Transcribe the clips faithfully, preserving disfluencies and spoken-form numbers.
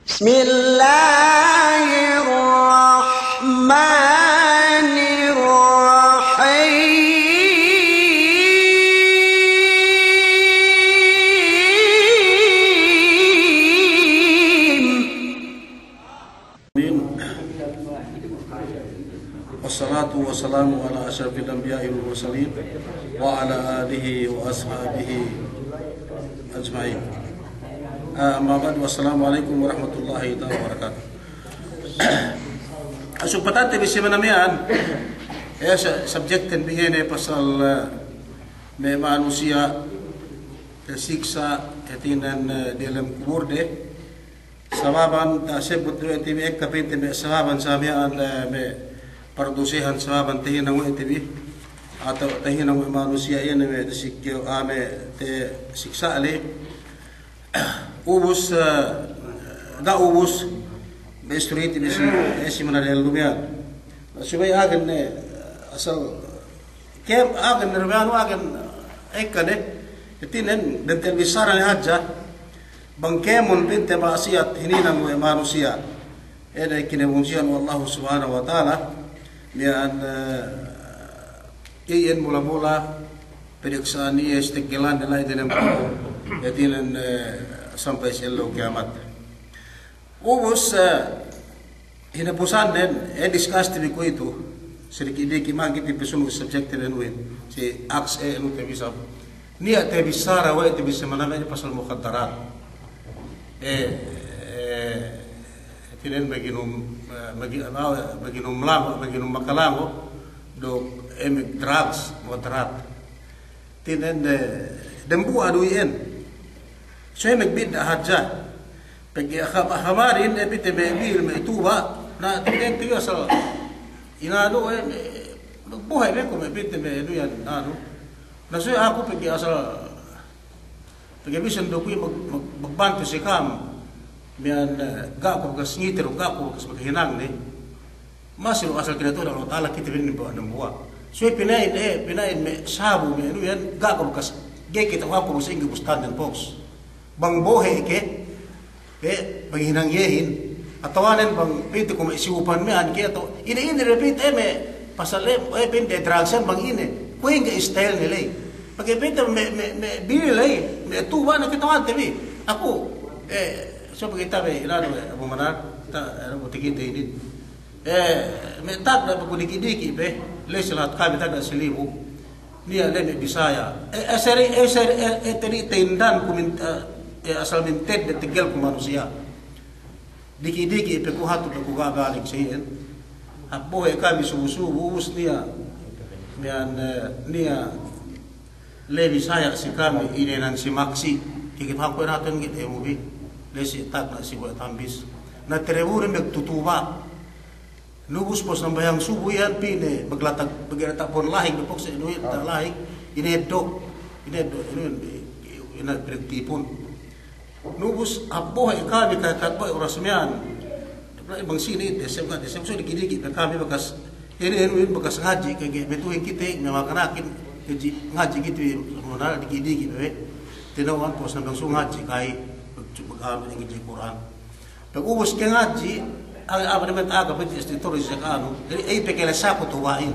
بسم الله الرحمن الرحيم. والصلاة والسلام على أشرف الأنبياء والمرسلين وعلى آله وأصحابه أجمعين. أما بعد، والسلام عليكم ورحمة الله تعالى وبركاته. Asupatante bi simana miya'an, eh, sa-, subject ten bi ine pasal, eh, me' manusiya' tasiksa', hātinen, eh, diyalem kuburde. Sababan, tasebbut du we' te bi ekka pa'inte me' sababan sa miya'an, eh, me' pardusehan sababan tahinang we' te bi, atawa tahinang we' manusiya' iyan me' tasiksa', ah, me' tasiksa' le. Ubus, eh, ga' ubus, me' istori te bi si, eh, simana diyalem dumiyal. Subey agen ne, asal, kem agen ne, dumiyal agen, eh, ekka ne, hātinen, bentel bissara ne hadja, bang kēmon pa'inte ma'asiyat hininang we' manusiya'. Ine kinabunsihan we' Allahu Subhanahu wa Ta'ala, miya'an, eh, iyan mula-mula, pinaksa'an iye si teggelan la'i diyalem kubur, hātinen, eh, sampay si ellew kiyamat. Ubus, eh, hinapusannen, eh, discuss te bi kuwe'itu, si diki'-diki' mangkin te bi sunu subject te bi nuwin, si aks e nu te bi sab. Niya' te bissara we' te bi simana miya'an pasal mukhaddarat. Eh, eh, hātinen maginum, eh, magi-, anu, maginum lango', maginum makalango', duk, eh, me' drugs, mukhaddarat. Hātinen, eh, dambuwa' du iyan. So, eh, magbidda' hadja. Pegge' ha-, hamarin, eh, pa'inte me' bil, me' tuba', na, hātinen tu asal. Inanu, eh, me', bohe' me' ku me' pa'inte me' anu iyan, anu. Na, so, aku pegge' asal Pegge' bisan du kuwe' mag-, mag-, magbantu si ka'am, miya'an, eh, ga' ku bakas ngite du, ga' ku bakas maghinang ne. Masi du asal kinatu'u Allahu Ta'ala kite bi dambuwa'-dambuwa'. Suwe pina'in, eh, pina'in me' sabu, me' anu iyan, ga' ku bakas, ga'i kite ku bakas ingge bus tanden boks. Bang bohe' ke, eh, bang hinang iyehin, atawanen bang pa'inte ku me' siwupan miya'an ke, atawa ine-ine du pa'inte, eh, me' pasal, eh, eh, pa'inte drugs iyan bang ine, kuwe' ingge style ne ley. Pegge' pa'inte me', me', me' bil ley, me' tuba' ne kata'uhante bi. Aku, eh, so pegge' tabe' ilanu, eh, Abu Manar, ta-, eh, Abu Tikite inin. Eh, me' tagna' pegge' diki'-diki' pe, ley si lahat kami tagna' si Libu. Niya' ley me' Bisaya. Eh, eh, seri, eh, seri, eh, eh, teri tindan ku min-, eh, eh, asal mintedde teggel ku manusiya'. Diki'-diki' pe ku hatu pe ku ga' balik si iyan. Hap bohe' kami subu-subu, ubus niya', miya'an, eh, niya' ley Bisaya si kami, ine nan si Maksi. Kikit hap kuwe' natun git emubi. Ley si tagna' si bohe' Tambis. Na tereburin magtutuba'. Nubus pos nambahayang subu iyan pa'inne, maglatag, maglatag pon lahing, pok si inuwi ta lahing, ineddo', ineddo', inuwi, ina pinagtipun. Nubus hap bohe' kami, kata'u bohe' oras miya'an. Bang sini, desem ka, desem, so diki'-diki' pe kami bakas, ine, ine, bakas ngadji', kage, betuhin kite, me' makanakin, ngadji', ngadji' kite, muna diki'-diki' pe, tinawag pos nambahayang subu ngadji' ka'i, mag-, mag-, ngadji' Kur'an. Pag ubus ke ngadji', a-, apa naman taga pa'inte istitori si ka'anu. Jadi, eh, pegge' ley saku tuba'in.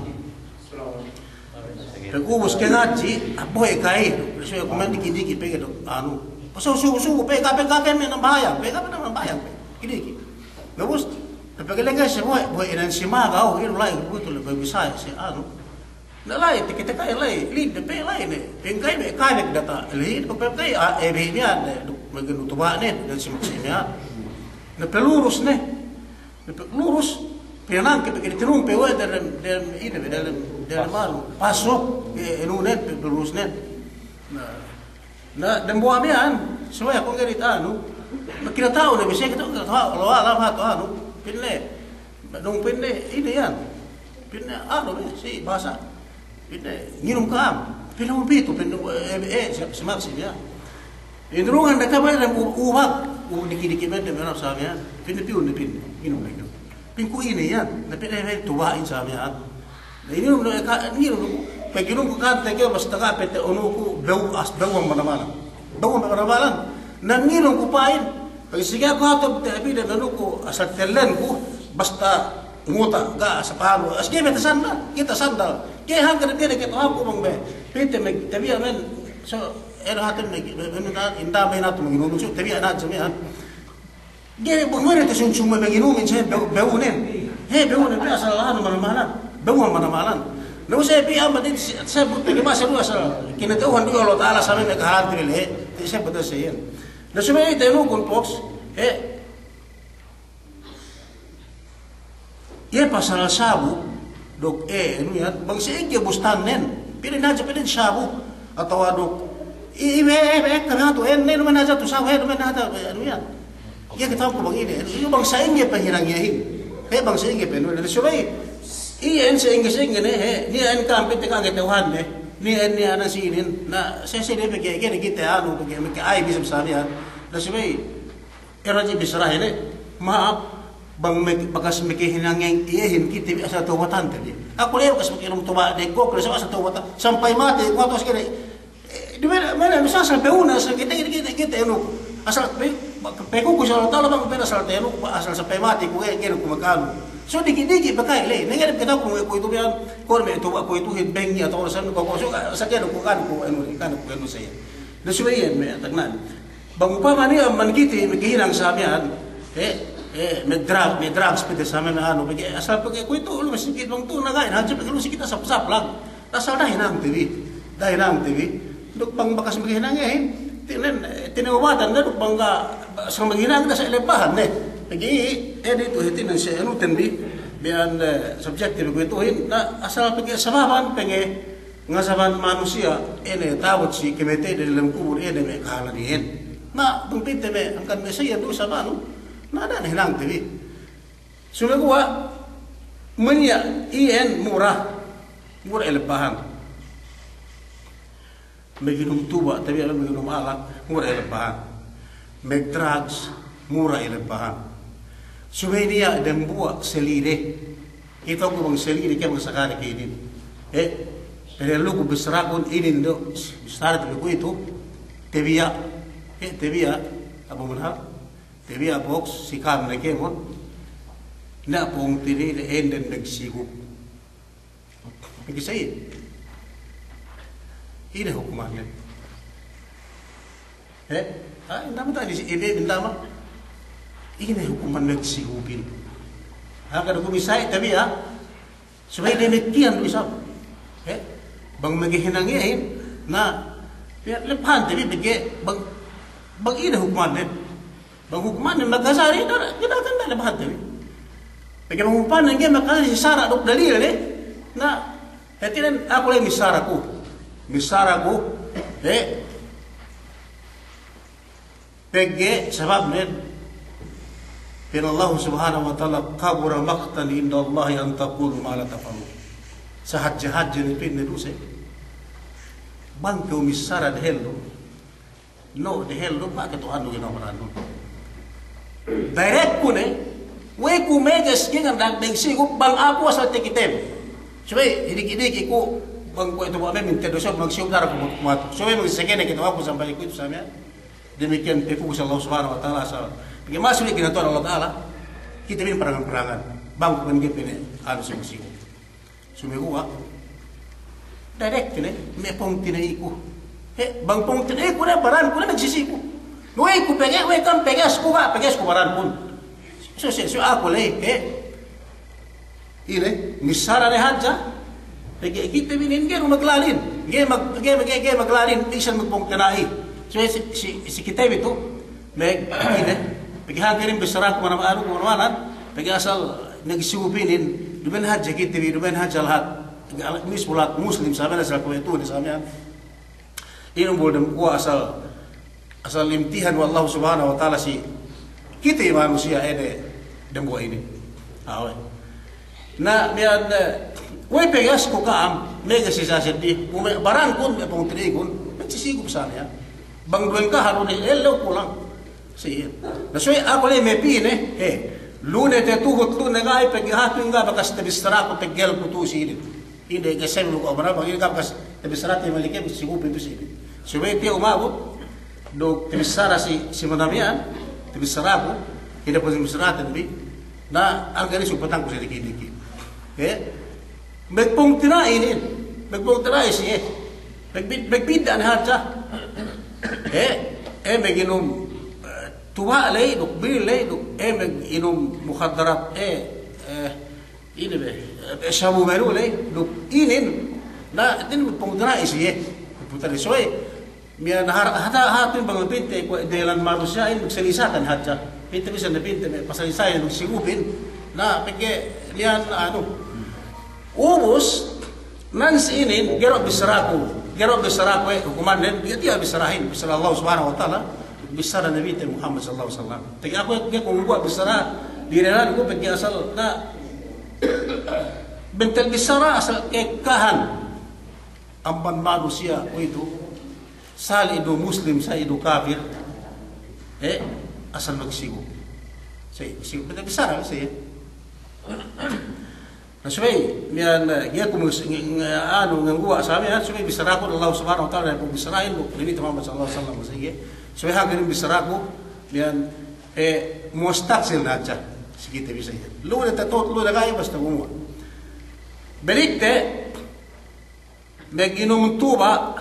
Pag ubus ke ngadji', ah, bohe' ka'i. So, kuman diki'-diki' pegge' du, anu. Pasu-, subu-subu, pegge', pegge', pegge' me' nambahayang, pegge' me' nambahayang, pegge' diki'. Na ubus, pegge' ley ka'i si bohe', bohe' inan si Maga, oh, inu la'i, betul, bohe' Bisaya si, anu. Na la'i, teke-teke la'i, lide pe la'i ne. Pengkai me' kami data, lide pe pengkai, a, e, be niya', ne, duk, magin utuba'ne, dan si Maksi niya'. Na pelurus ne. Na pelurus, penang ke pegge' tinumpe we' dalem, dalem, ine, dalem, dalem anu. Pasuk, e, inu ne, pelurus ne. Na, Na, dambuwa' miya'an, subey aku ngedit anu, kinata'u ne, bisan kinata'u, kinata'u, Allahu a'lam hatu anu, pa'inne, dong pa'inne, ine iyan, pa'inne, anu, si, basa, pa'inne, nginum ka'am, pa'inne, pitu, pa'inne, e, e, si, si Maksi miya'an. Inurungan ne kami dem u-, ubak, u-, diki'-diki' mende, miya'an sa miya'an, pa'inne, piyu ne, pa'inne, nginum ne, pa'inne. Pa'inku ine iyan, na pa'inne, tuba'in sa miya'an. Na inurung ne ka, inurung, pegge' inurung ku kante ke, basta ga' pete unuku, bew, as, bewang manamal. Bewang manamal. Na inurung ku pa'in, Pag sige aku hatu, te, pide menuku asal tellenku, basta nguta', ga' asal panu. As ga'i me' tasandal, kite sandal. Ke hangkan pide ke tuhanku bang be. Pite me', tabiya' men, so, ero hatu me', me', me', inda me' natu manginum, so, tabiya' na hadja me' an. Ga'i, bang mene te sung-sung me' manginumin, se, be, be'unen. He, be'unen, pe asal anu manamalan. Be'unen manamalan. Na, se, pe, amma, di, se, se, butte, di, masa du asal. Kinata'uhan du Allah Ta'ala, sa me' kahante bi le, he. Di, se, butte, se, iyan. Na subey tenukun, poks, he. Iye pasal sabu, duk, e, anu iyan, bang sa'ingge bustannen, pide hadja pide sabu, atawa duk, i, i, e, e, e, kami hatu, e, ne, duma'in hadja tu sabu, e, duma'in hadja, e, anu iyan. Iye kite ku bang ine, anu, iye bang sa'ingge pahinang iyehin. He, bang sa'ingge pahinang, subey, iye en sa'ingge, sa'ingge ne, he, niya' en kampit te ka'angge tewhan ne, niya' en, niya' anan si inin, na, se, se, ne, pegge', pegge' ne kite anu, pegge', pegge' aib isab sa miya'an. Na subey, ero hadja bissarahin, e, ma'ap, bang me', bakas makahinang iyehin kite bi asal tawbatante bi. Aku le bakas makahinang tawbat, de gok le asal tawbatan, sampay matey ku hatu asal kite. E, di mene, mene, asal, asal be'unen, asal kite, kite, kite, anu, asal pe, pe ku ku asal tala bang, pe asal tenu, asal sampay matey ku, e, kite ku makanu. So, diki'-diki' paka'i le, nengge kite ku, ku itu biyan, ko' me' tuba' ku ituhin, bengi atawa asal ku, ku, so, asal kite ku, kan ku, anu, kan ku, anu, sa iyan. Na subey iyan me' tagnan. Bang upama niya' amban kite makahinang sa miya'an, e, e, me' drug, me' drugs pide sa miya'an anu, pegge' asal pegge' kuwe'itu lu masigit bang tu nagahin hadja pegge' lu masigit asal saplag. Asal da'a hinangte bi, da'a hinangte bi. Duk bang bakas makahinang iyehin, tinen, e, tinawbatan da duk bang ga', asal makahinang da sa' ilepahan ne. Pegge' i, e, di tu hātinen si anuten bi, biyan, e, subjekte bi kuwe'ituhin, na asal pegge' sababan, pegge' ngasaban manusiya', ine, ta'abut si kamatey dalem kubul, ine me' kahalan iyan. Na, bang pa'inte me', hangkan me' sa iyan du sabab anu, na da'a ne hinangte bi. Sumeguwa', maniya' iyan mura, mura ilepahan. Maginum tuba', tabiya' maginum alak, mura ilepahan. Magdrugs, mura ilepahan. Subey niya' dambuwa' salide. Kite ku bang salide ke bang sakali ke inin. E, pede luku bissarakun inin du, bissara tu kuwe'itu, tabiya', e, tabiya', apa benar? Tabiya' poks, si ka'am ne kēmon, na pungtina'i ne enden magsigup. Pegge' sa iyan. Ine hukumannen? He? A, inda' mata' di si ine, inda' ma. Ine hukuman magsigupin? A, kada ku misa'i tabiya'. Subey damikkiyan du isab. He? Bang makahinang iyehin, na, ya, lepahante bi pegge' bang, bang ine hukumannen? Bang hukumannen makajari, na, na, na, na, lepahante bi. Pegge' bang hukumannen ga'i makajari si sara' duk dalil ne, na, hātinen aku la'i missaraku. Missaraku, e, pegge' sababnen, pa'in Allah Subhanahu wa Ta'ala, "Kabura maqtan indallahi an taqulu ma la taf'alun." Sahadje-hadje ne pa'inne duse. Bang kew missara dehellu, no, dehellu, pake Tuhannu ginawa baranun. Direct ku ne, we' ku meges gengan dang magsigup bang aku asal takiteb. Subey, diki'-diki' ku, bang kuwe'itu bang me' minte duse magsigup dara ku matu. Subey, magsakene kite aku sampay kuwe'itu sa miya'an. Damikkiyan pe ku si Allah Subhanahu wa Ta'ala asal. Pegge' masi we' ginatuwan Allah Ta'ala, kite bi parangan-parangan. Bang ku kan ga'i pe ne, anu si magsigup. Sumeguwa', direct ne, me' pungtina'iku. He, bang pungtina'iku ne, baranku ne, magsisigu. We' ku pegge', we' kam pegesku, ga' pegesku barankun. So, so, so, aku la'i, he. Ine, missara ne hadja. Pegge' kite bi inin ga'i du maglalin. Ga'i mag-, ga'i, ga'i, ga'i maglalin, bisan magpungtina'i. So, si, si, si kite bi tu, me', ine, pegge' hangkan inin bissaraku manamal, anu, manamal, pegge' asal magsigup inin, duma'in hadja kite bi, duma'in hadja lahat. Ga' la-, mis-, lahat Muslim, sa miya'an asal kuwe'itu, sa miya'an. Inin bol dem kuwe' asal, asal imtihan we' Allah Subhanahu wa Ta'ala si kite manusiya' ine dembuwa' inin. Awe'. Na, miya'an, e, we' pegesku ka'am, meges si sa seddi, kuwe' barankun, me' pungtina'iku, me' sisigu sa miya'an. Bang duwe kahalan ne, ellew kulang. Siye. Na suwe' aku la'i me' pī ne, e, lu ne tetuhut, lu ne ga'i pegge' hatu ingga bakas tabissaraku peggelku tu si inin. Ine, ga' sebe' luka' obra, bang ine ga' bakas tabissarate malike, sigup itu si inin. Subey tiya' umabut, duk tabissara si, si manamal miya'an, Bissaraku, kite pun bissaraten bi, na, alga' ne supatangku si diki'-diki'. Eh? Magpungtina'i inin, magpungtina'i siye. Magbid-, magbidda' ne hadja. Eh? Eh, maginum, eh, tuba' ley, duk biri ley, duk, eh, maginum mukhaddarat, eh, eh, ine be, eh, shabu be du ley, duk inin, na, inin magpungtina'i siye. Magpungtina'i siye. Miya'an har-, hata, hatu in bang pinte kuwe' dehellan manusiya'in magsalisakan hadja. Pinte bisan ne pinte me' pasalisahin magsigupin. Na, pegge' miya'an anu. Ubus, nan si inin, ga'i du bissaraku, ga'i du bissaraku, eh, hukumannen, ga'i tiya' bissarahin, bissara Allah Subhanahu wa Ta'ala, bissara Nabite Muhammad sallallahu alaihi wasallam. Pegge' aku, ga'i ku nguwa' bissara, direlan ku pegge' asal, na, bentel bissara asal ka'ekkahan. Amban manusiya' kuwe'itu, sali' du muslim, sali' du kafir, eh, asal magsigup. Sali' magsigup, bennal bissara, sali'. Na subey, miya'an, eh, ga'i ku mus-, nge-, nge-, anu, ngangguwa' sa miya'an, subey bissaraku Allah Subhanahu wa Ta'ala, duk bissarahin, duk Nabi Muhammad sallallahu alaihi wasallam, sali'. Subey hangkan bissaraku, miya'an, eh, mustahsil hadja, si kite bisa iyan. Lu ne tatut, lu ne ga'i, basta gumuwa'. Belikte, Maginum tuba',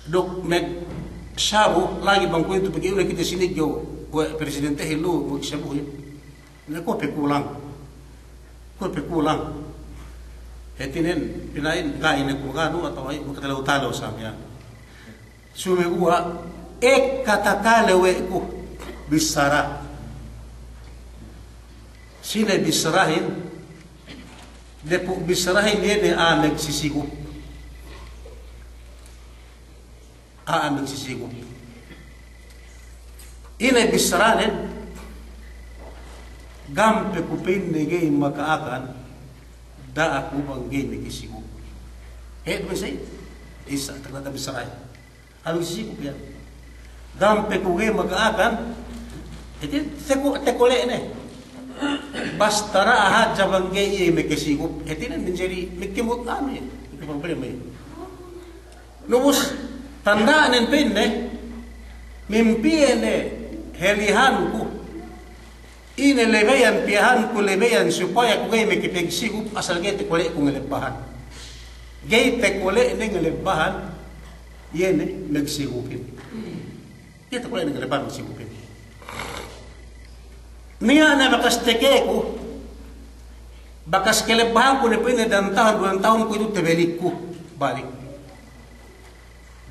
duk magshabu, lagi' bang kuwe'itu pegge' ine kite siniggew, kuwe' presidentehin lu magshabuhin. Ine kuwe' pe kulang. Kuwe' pe kulang. Hātinen, pina'in, ga'i ne ku nganu, atawa makatalew-talew sa miya'an. Sumeguwa', ekka takale we' ku bissara. Sine bissarahin, Depu' bissarahin iye ne a'a magsisigup. A'a magsisigup. Ine bissaranen, gampe ku pa'inne ga'i maka'akan, da'a ku bang ga'i makisigup. He', duma'in sa iye? Isa', takna' bissarahin. Alu sigup iyan. Gampe ku ga'i maka'akan, hātinen teku-, tekole' ne. Basta da'a hadja bang ga'i iye makisigup. Hātinen manjari makimut anu iye. Makimut problema iye. Na ubus, tanda'nen pa'inne, mimpiye ne helihanku. Ine lebeyan, piyahanku lebeyan supaya ku ga'i makipagsigupin asal ga'i tekole'ku ngalebbahan. Ga'i tekole'ne ngalebbahan, iye ne magsigupin. Ga'i tekole'ne ngalebbahan magsigupin. Niya' ne bakas tekeku, bakas kalebbahanku ne pa'inne dantahun, dantahun kuwe'itu tabalikku, balik.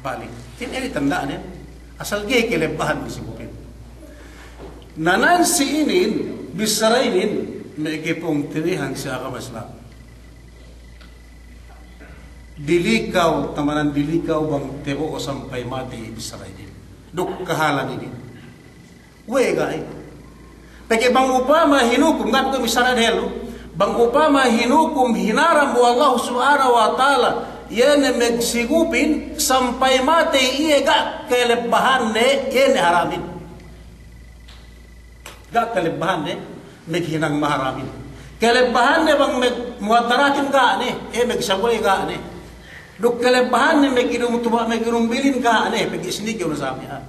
Balik. Hātinen inin tanda'nen, asal ga'i kalebbahan magsigupin. Na nan si inin, bissara inin, me' kapungtina'ihan si agama Islam. Dilikaw, tamanan dilikaw bang tabo'o sampay matey bissara inin. Duk kahalan inin. We'ey ga'i? Pegge' bang upama hinukum, ga' ku bissara dehellu, bang upama hinukum hinaram we' Allahu Subhanahu wa Ta'ala, iye ne magsigupin, sampay matey iye ga' kalebbahanne, iye ne haramin. Ga' kalebbahanne maghinang maharamin. Kalebbahanne bang mag-, muhaddaratin ga' ne, eh, magsabuley ga' ne. Duk kalebbahanne maginum tuba', maginum birin ga' ne, pegge' siniggew ne sa miya'an.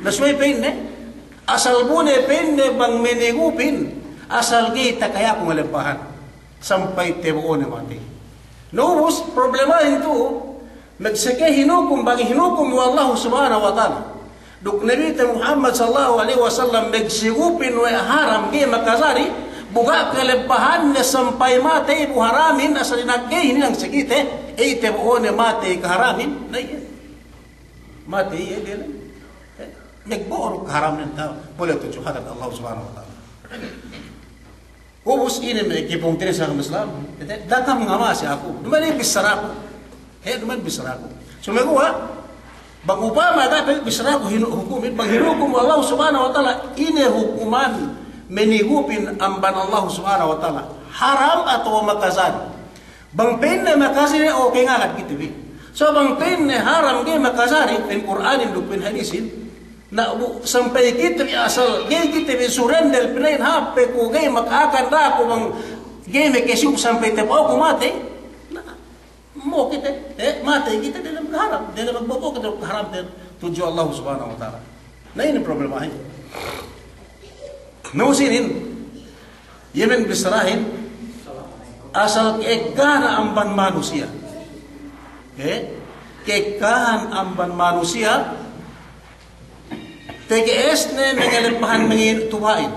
Na subey pa'inne, asal bu ne pa'inne bang manigupin, asal ga'i takayaku ngalebbahan. Sampay tabo'o ne matey. Na ubus, problemahin tu'u, magseke hinukum, bang hinukum we' Allahu Subhanahu wa Ta'ala duk Nabite Muhammad sallallahu alaihi wasallam magsigupin we' haram ga'i makajari, bu ga' kalebbahanne sampay matey bu haramin, asal ina'ak ga'i hininang si kite, ey tabo'o ne matey kaharamin, na iye. Matey iye diyalem. Eh, magbo'o duk kaharamnen, ta-, boleh tudju hadarat Allah Subhanahu wa Ta'ala. Ubus inin me' kapungtina'i si agama Islam. Da'a kam ngamasi aku. Duma'in bissaraku. He, duma'in bissaraku. Sumeguwa', bang upama ga' pe bissaraku hinu-, hukumin, bang hinukum we' Allah Subhanahu wa Ta'ala, ine hukuman manigupin amban Allah Subhanahu wa Ta'ala. Haram atawa makajari. Bang pa'inne makajari, okey ngagad kite bi. So bang pa'inne haram ga'i makajari, pa'in Kur'anin duk pa'in hadisin, na bu sampay kite bi asal ga'i kite bi surrender, pina'in hāp pe ku ga'i maka'akan, da'a ku bang ga'i makisigup sampay tabo'oku matey. Na, mo' kite, eh, matey kite diyalem kaharam, diyalem magbo'o kite kaharam te tudju Allah Subhanahu wa Ta'ala. Na inin problemahin. Na sinin, iye me' bissarahin, asal ka'ekkahan amban manusiya'. Eh? Ka'ekkahan amban manusiya', tege'esne mangaleppahan mangi' tuba'in.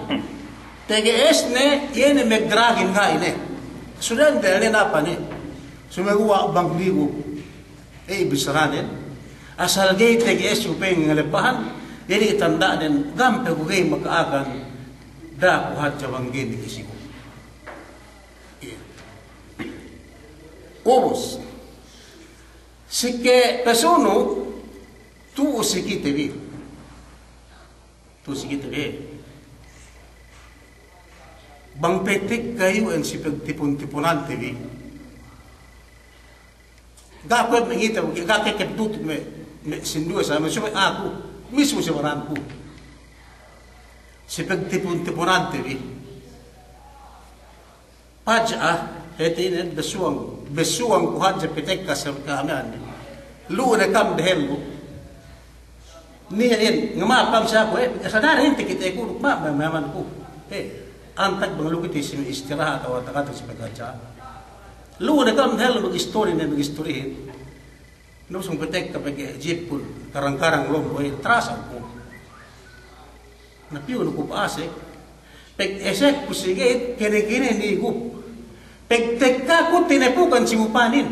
Tege'esne iye ne magdragin ga'i ne. Sudan dele ne napa ne. Sumeguwa' bang digu. Eh, bissaranen. Asal ga'i tege'es upeng ngaleppahan. Jadi tanda'nen, gampe ku ga'i maka'akan. Da'a ku hadja bang ga'i ne kisiku. Iye. Ubus. Sike pesunu, tu'u si kite bi. Tu'u si kite bi. Bang petek kayu en si pagtipun-tipunante bi. Ga' kuwe' me' ngite, ga' kekep tutut me', me' sinduwe sa, me' suwe aku, mismu si baranku. Si pagtipun-tipunante bi. Paj'a, hātinen bessuwang, bessuwang ku hadja petekka sa ka'am iyan. Lu'u ne ka'am dehellu. Niya' iyan, ngama'ap ka'am si aku, eh, sadari inte kite ku, ma', ma', mamanku. Eh, antag bang lu'u kite si istirahat atawa takatak si pagkadja. Lu'u ne ka'am dehellu magistori ne, magistorihin. Nusung petekka pegge' jipun, karang-karang lombo, eh, tarasa ku. Na piyu nu ku pa'asek, pegge' esek ku si ga'i, kene-kene ni ku. Pegtekka ku tinepukan si upanin.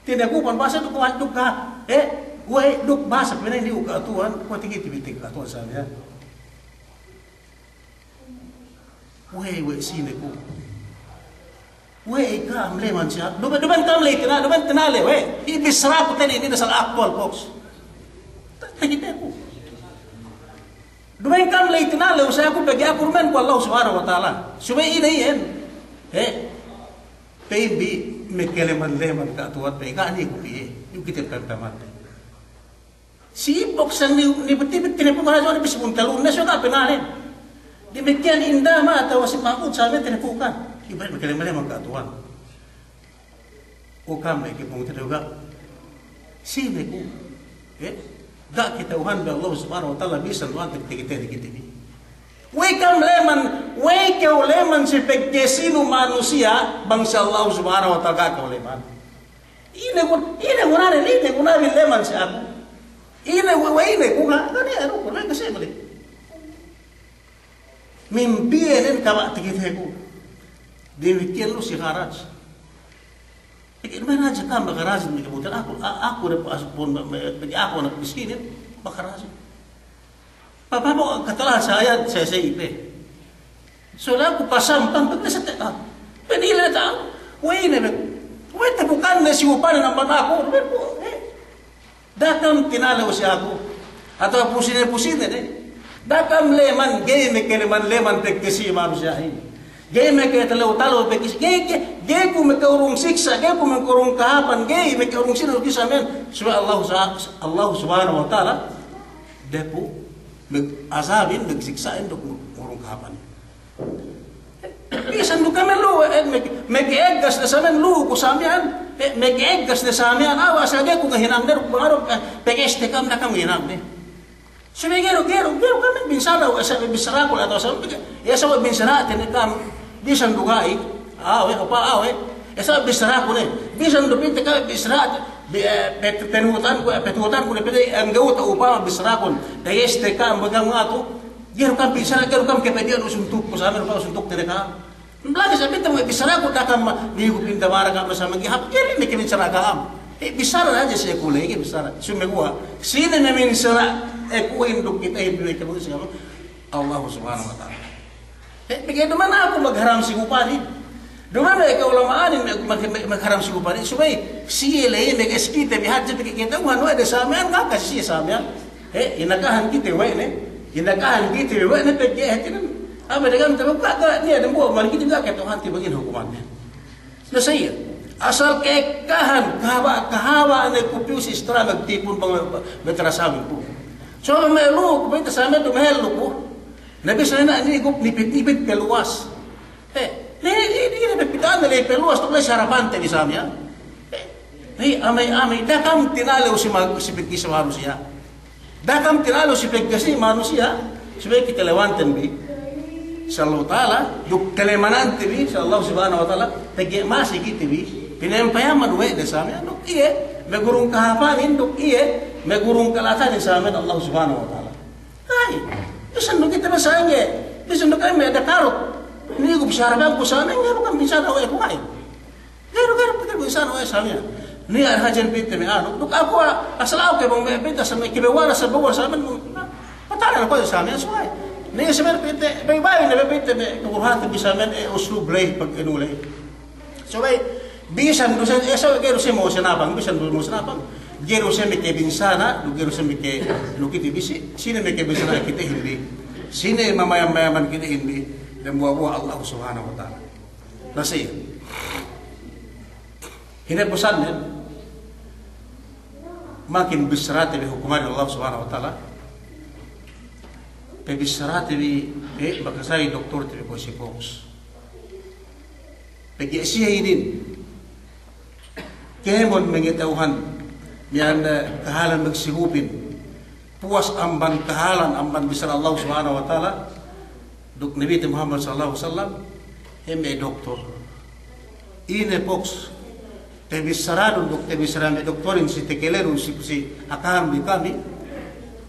Tinepukan pa'asek duk kuwan duk ka, eh, we' duk pa'asek pene ni ku ka'atuwan, kuwe' tigi tibitik ka'atuwan sa iyan. We', we' sine ku. We' ka'am leman siya. Duma'in, duma'in ka'am ley tina-, duma'in tinalew, we'. Iye bissaraku tene inin asal aktuwal, folks. Ta-, takite ku. Duma'in ka'am ley tinalew siya ku pegge' aku duma'in ku Allah Subhanahu wa Ta'ala. Subey ine iyan. He. Pa'in bi me' kaleman-leman ka'atuwan pegge' ga' niya' ku piye. Iyu kite pa'in pamante. Si Ipok sa ni, ni beti-beti tinepukan hadja, ni pis buntalun, ne suwe ga' pinalin. Damikiyan Indama atawa si Mahmud sa me' tinepukan. Ibarat me' kaleman-leman ka'atuwan. O ka'am me' kepungtina'i ga'. Sine ku. Eh? Ga' kata'uhan bi Allah Subhanahu wa Ta'ala bisan duwante kite-kite bi. We' ka'am leman, we' kew leman si pegge' sinu manusiya', bang si Allah Subhanahu wa Ta'ala ga' kew leman. Ine gun-, ine gunanen, ine gunanen leman si aku. Ine we', we' ine ku ga', ga' niya' dukun, we' kase' balik. Mimpiye nen kaba' takiteku. Damikiyan lu si Kharaj. Pegge' duma'in hadja ka'am bakarajin, pegge' butel aku, a-, aku ne pun, pegge' aku anak miskinin, bakarajin. Papa mo' katala saya, saya, saya ipe. So laku pasampang, pagkasate, ah, penila ta, we' ine, we' te bukan ne si upanen amban aku, we' pu, eh. Da'a ka'am tinalew si aku, atawa pusine-pusine ne. Da'a ka'am leman, ga'i me' kaleman-leman pegge' si manusiya'in. Ga'i me' katalew-talew pegge' si, ga'i, ga'i, ga'i ku me' ka'urung siksa', ga'i ku me' ka'urung kahāpan, ga'i me' ka'urung sine, ga'i samen. Subey Allah sa-, Allah Subhanahu wa Ta'ala. Depu, me' azabin, me' siksa'in duk me' urung kahāpan. Bisan du kami lu, eh, me', me' ka'eggas ne samen lu ku samiyan, eh, me' ka'eggas ne samiyan, awa' sa ga'i ku ngahinang ne duk bang adu, eh, pegeste ka'am da'a ka'am ngahinang ne. Subey ga'i du, ga'i du, ga'i du kami binsara, eh, sa bissaraku atawa sa, eh, sa bissarate ne ka'am, bisan du ga'i, awe', apa awe'. Esa bissaraku ne. Bisan du pinte kami bissara, bi-, eh, pet-, penuhutanku, eh, petuhutanku ne pede, eh, anggawta upama bissarakun. Dayeste ka'am bagang ngatu. Ga'i du ka'am bissara, ga'i du ka'am kapediyan suntukku, samiyan upama suntukte ne ka'am. Lagi' sa pinte me' bissaraku da'a ka'am ma-, migu pinte mara ka'am sa magihap. Ga'i du ne kami bissara ka'am. Eh, bissara hadja si aku lagi' bissara. Sumeguwa'. Sine ne minsara, eh, kuhin duk kite hidupin kami sa Allah Subhanahu wa Ta'ala. Eh, pegge' duma'in aku magharam si upanin. Duma'in me' ka'ulama'anin me', me', me', magharam si upanin. Subey, siye ley me' kite bi hadja pegge' kata'uhan we' de samiyan, ga' kasiye samiyan. Eh, inakahan kite we' ne. Inakahan kite we' ne pegge' hātinen. Abe dagan tabe' ga', ga', niya' dambuwa' man kite ga' kata'uhante bang ine hukumannen. Na sa iyan, asal ka'ekkahan, kahaba', kahaba' ne ku piyu si istara magtipun bang, bang, bang tarasamin ku. So, me' lu ku, bang tarasamin du me' lu ku. Na bisan ine, nigup nipit-nipit peluwas. Eh, ne, ne, ne, ne, pepita'an ne ley peluwas, tu' ley sarapante bi samiyan. Eh, ne, amey, amey, da'a ka'am tinalew si ma-, si pegge' si manusiya'. Da'a ka'am tinalew si pegge' si manusiya', subey kite lewanten bi. Allahu Ta'ala, duk kalemanante bi si Allah Subhanahu wa Ta'ala, pegge' masi kite bi, pinayaman we' de samiyan, duk iye, magurung kahāpanin, duk iye, magurung kala'atanin samiyan Allah Subhanahu wa Ta'ala. Ay, bisan duk kite bi sa'ingge, bisan duk kami ada karut, ini ku bichara bang ku samiyan, iye bukan bichara we' ku ay. Ga'i du, ga'i du, pegge' bisan we' samiyan. Niya' hadja pa'inte me' anu. Duk aku, a, asal aku ke bang me' pa'inte asal me' ke bewara, asal bewara samiyan. Patala na ko samiyan suway. Niya' samiyan pa'inte, bang-bang ne pa'inte me' kuburhati bi samiyan, e, uslub ley, pag-anu ley. Suway, bisan du se, e, suway, ga'i du se mo sinapang, bisan du mo sinapang. Ga'i du se me' ke binsana', du ga'i du se me' ke, nu kite bi si, sine me' ke binsana' kitehin bi. Sine mamayam-mayaman kitehin bi. Dambuwa'-buwa' Allah Subhanahu wa Ta'ala. Na si, hinapusannen, makin bissarate bi hukumanin Allah Subhanahu wa Ta'ala, pabissarate bi, e, makasali doktorte bi kuwe' si Fox. Pegge' siye inin, kēmon mangata'uhan, miya'an, e, kahalan magsigupin, puwas amban kahalan, amban bissara Allah Subhanahu wa Ta'ala, duk Nabite Muhammad sallallahu alaihi wasallam, he me' doktor. Ine Fox, pabissaradun duk pabissara me' doktorin si takalehun si, si akahan bi kami,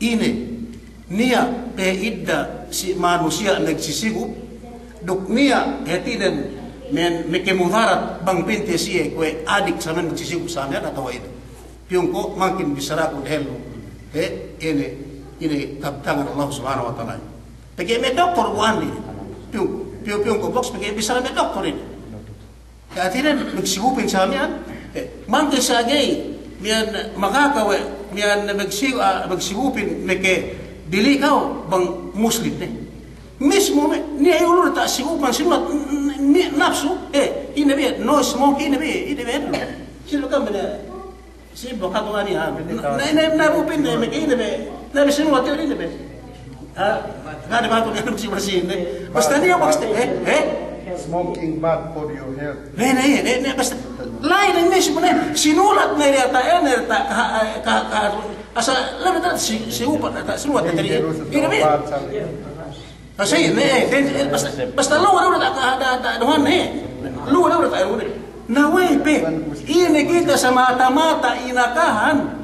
ine, niya' pa'idda si manusiya' magsisigup, duk niya' hātinen me', makamudarat bang pa'inte siye kuwe' adik samiyan magsisigup samiyan atawa ine. Piyungko', makin bissaraku dehellu. E, ine, ine kabtangan Allah Subhanahu wa Ta'ala. Pegge' me' doktor bu andi. Piyung, piyung, piyungko' Fox pegge' bissara me' doktor inin. Hātinen magsigupin samiyan. E, mangke sa ga'i, miya'an makaka we', miya'an magsi-, a, magsigupin meke dili' kew bang Muslim ne. Mismu me', niya' iyu lu ta' sigupan sinulat, n-, n-, n-, nafsu, e, ine bi, no smoke, ine bi, ine bi. Sino kan bina, si bokatu ani ha. Na, na, na, bu pa'inte me' ke ine bi, na bi sinulat ine bi. Ha, ga' de batu ne, bersih-bersih ne. Basta niya', basta, e, e? Smoking bad for your health. Ne, ne, ne, ne, basta. La'i ne, ne, sinulat ne, ta', e, ne, ta', ka, ka, ka, asal, la'i ne, ta', si, sigupan, ta', sinulat ne, ine bi. Asal ne, den, basta, basta luwal, luwal, ta', ta', ta', duhan, he. Luwal, luwal, ta', luwal. Na we' pe, ine kite sa mata-mata inakahan.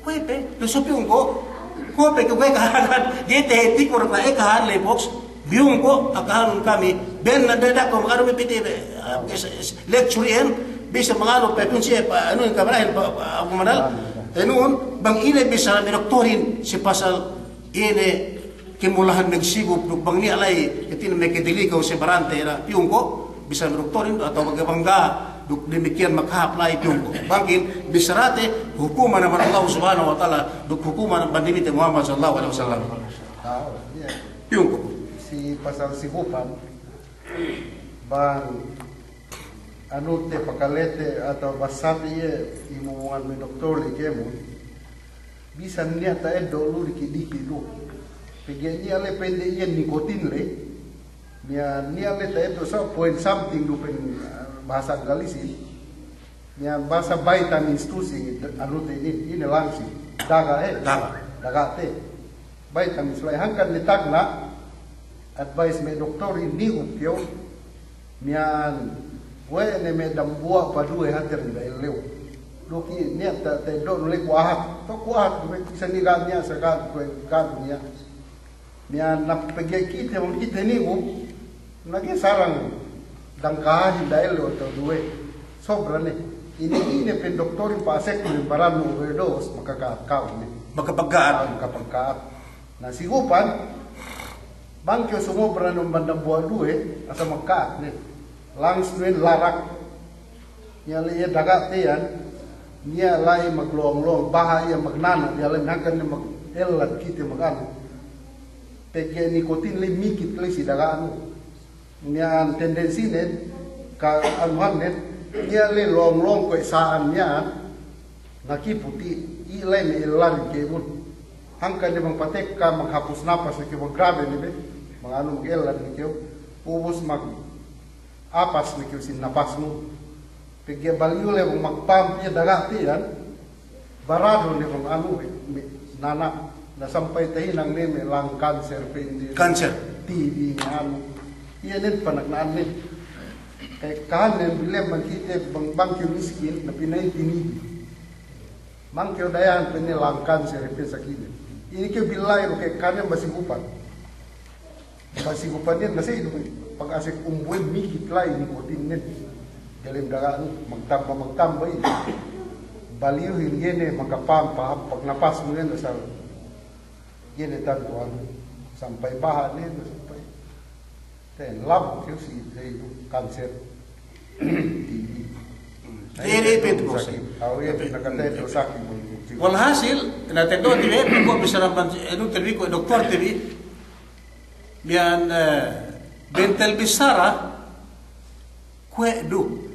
We' pe, lusu piyungko'. Kuwe' pe, kuwe' kahanan, ga'i te hāti ku rata, e, kahanan le Fox. Piyungko', akahanun kami. Ben na dada ko, makaru me' piti, e, e, lecture iyan, bisan manganu pe, pun siye, pa, anu, kamerahin, pa, pa, aku manal. Anu, bang ine bissara me' doktorin, si pasal ine, kemulahan magsigup, duk bang niya' la'i, hātinen meke dili' kew si barante, na piyungko', bissara me' doktorin, atawa bang ga', duk damikiyan makahāp la'i piyungko'. Bangkin, bissarate, hukuman amban Allah Subhanahu wa Ta'ala, duk hukuman amban Nabite Muhammad sallallahu alaihi wasallam. Piyungko'. Si pasal sigupan, bang anu te pakalete atawa basate iye imumungan me' doktor le kēmon. Bisan niya' ta'eddo' lu diki'-diki' du. Pegge' niya' le pa'inde iye nikotin le. Niya', niya' le ta'eddo' sa point something du pa'in, ah, bahasa Anggalisin. Niya' bahasa vitamins tu si anu te inin, ine langsi. Daga', e. Daga'. Daga' te. Vitamins la'i hangkan ne tagna', advice me' doktor inin, nigup kew, miya'an, we' ne me' dambuwa' paduwe hatir da ellew. Duk i niya' ta, ta'eddo'nu le kuwe' ahat. To kuwe' ahat, kuwe' isa ni ga' niya' sa ga' kuwe' ga' niya'. Miya'an na pegge' kite, bang kite nigup, Na ga'i sarang dangkahin da ellew atawa duwe. Sobra ne. Ine, ine pa'in doktorin pa'asekku ne barannu overdose, makaka'at ka'u ne. Makapagka'at. Makapagka'at. Na sigupan, bang kew sumobra ne amban dambuwa' duwe, asal maka'at ne. Langsung ne larak. Niya' la'i iye daga' te iyan, niya' la'i maglowang-lowang, baha' iye magnana', niya' la'i hangkan ne mag-, ellad kite maganu. Pegge' nikotin la'i mikit la'i si daga'nu. Miya'an tendensinen, ka anuhannen, niya' la'i lowang-lowang kuwe' sa'an miya'an, na kiput i', i' la'i me' ellad kēmon. Hangkan ne bang patekka, maghapus napas ne kew, maggrabe ne be, maganu, magellad ne kew, ubus mag- apas ne kew sin napasnu. Pegge' baliyu le bang magpump iye daga' te iyan, barado ne bang anu, me' nana', na sampay tahinang ne me' lung cancer, pa'inde. Cancer. T B ne anu. Iye ne panagna'annen. Ka'ekkahannen bi le man kite bang, bang kew miskin, na pina'in tinibi. Bang kew dayahan pa'inne lung cancer pe sakinen. Ine kew bi la'i du ka'ekkahannen masigupan. Masigupannen na sa iye du, pag asek umbuwen mikit la'i nikotinnen. Delem daga'nu, magtamba, magtamba iye. Baliyuhin iye ne makapampa, pag napasnu iye ne asal. Iye ne tantu anu, sampay baha' ne, sampay. Ten, lab, kew si, si, cancer. T B. Iye ne pintu kose. Aw, iye, pinakatay tu sakit. Walhasil, na tentu T B, ko' bissara man, anu, T B, ko' doktor T B. Miya'an, eh, bentel bissara, kuwe' du.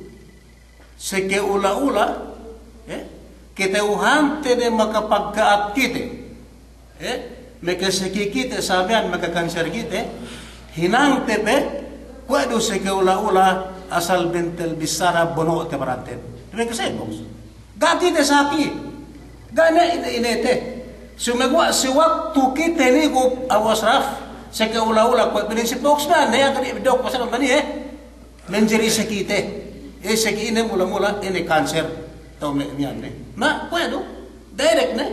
Seke ula-ula, eh, kata'uhante ne makapagka'at kite, eh, makasaki kite, sabihan makakanser kite, hinangte pe, kuwe' du seke ula-ula asal bentel bissara bono'te baranten. Damikiyan sa'in, boks. Ga' kite saki, ga' ne ine-inete. Sumeguwa' si waktu kite nigup, Abu Asraf, seke ula-ula kuwe' pinin si boks na, ne yang kadi dok pasal tani, eh. Menjeri sakite. Eh, saki ine mula-mula, ine cancer. Tau me', miya'an ne. Na, kuwe' du. Direct ne.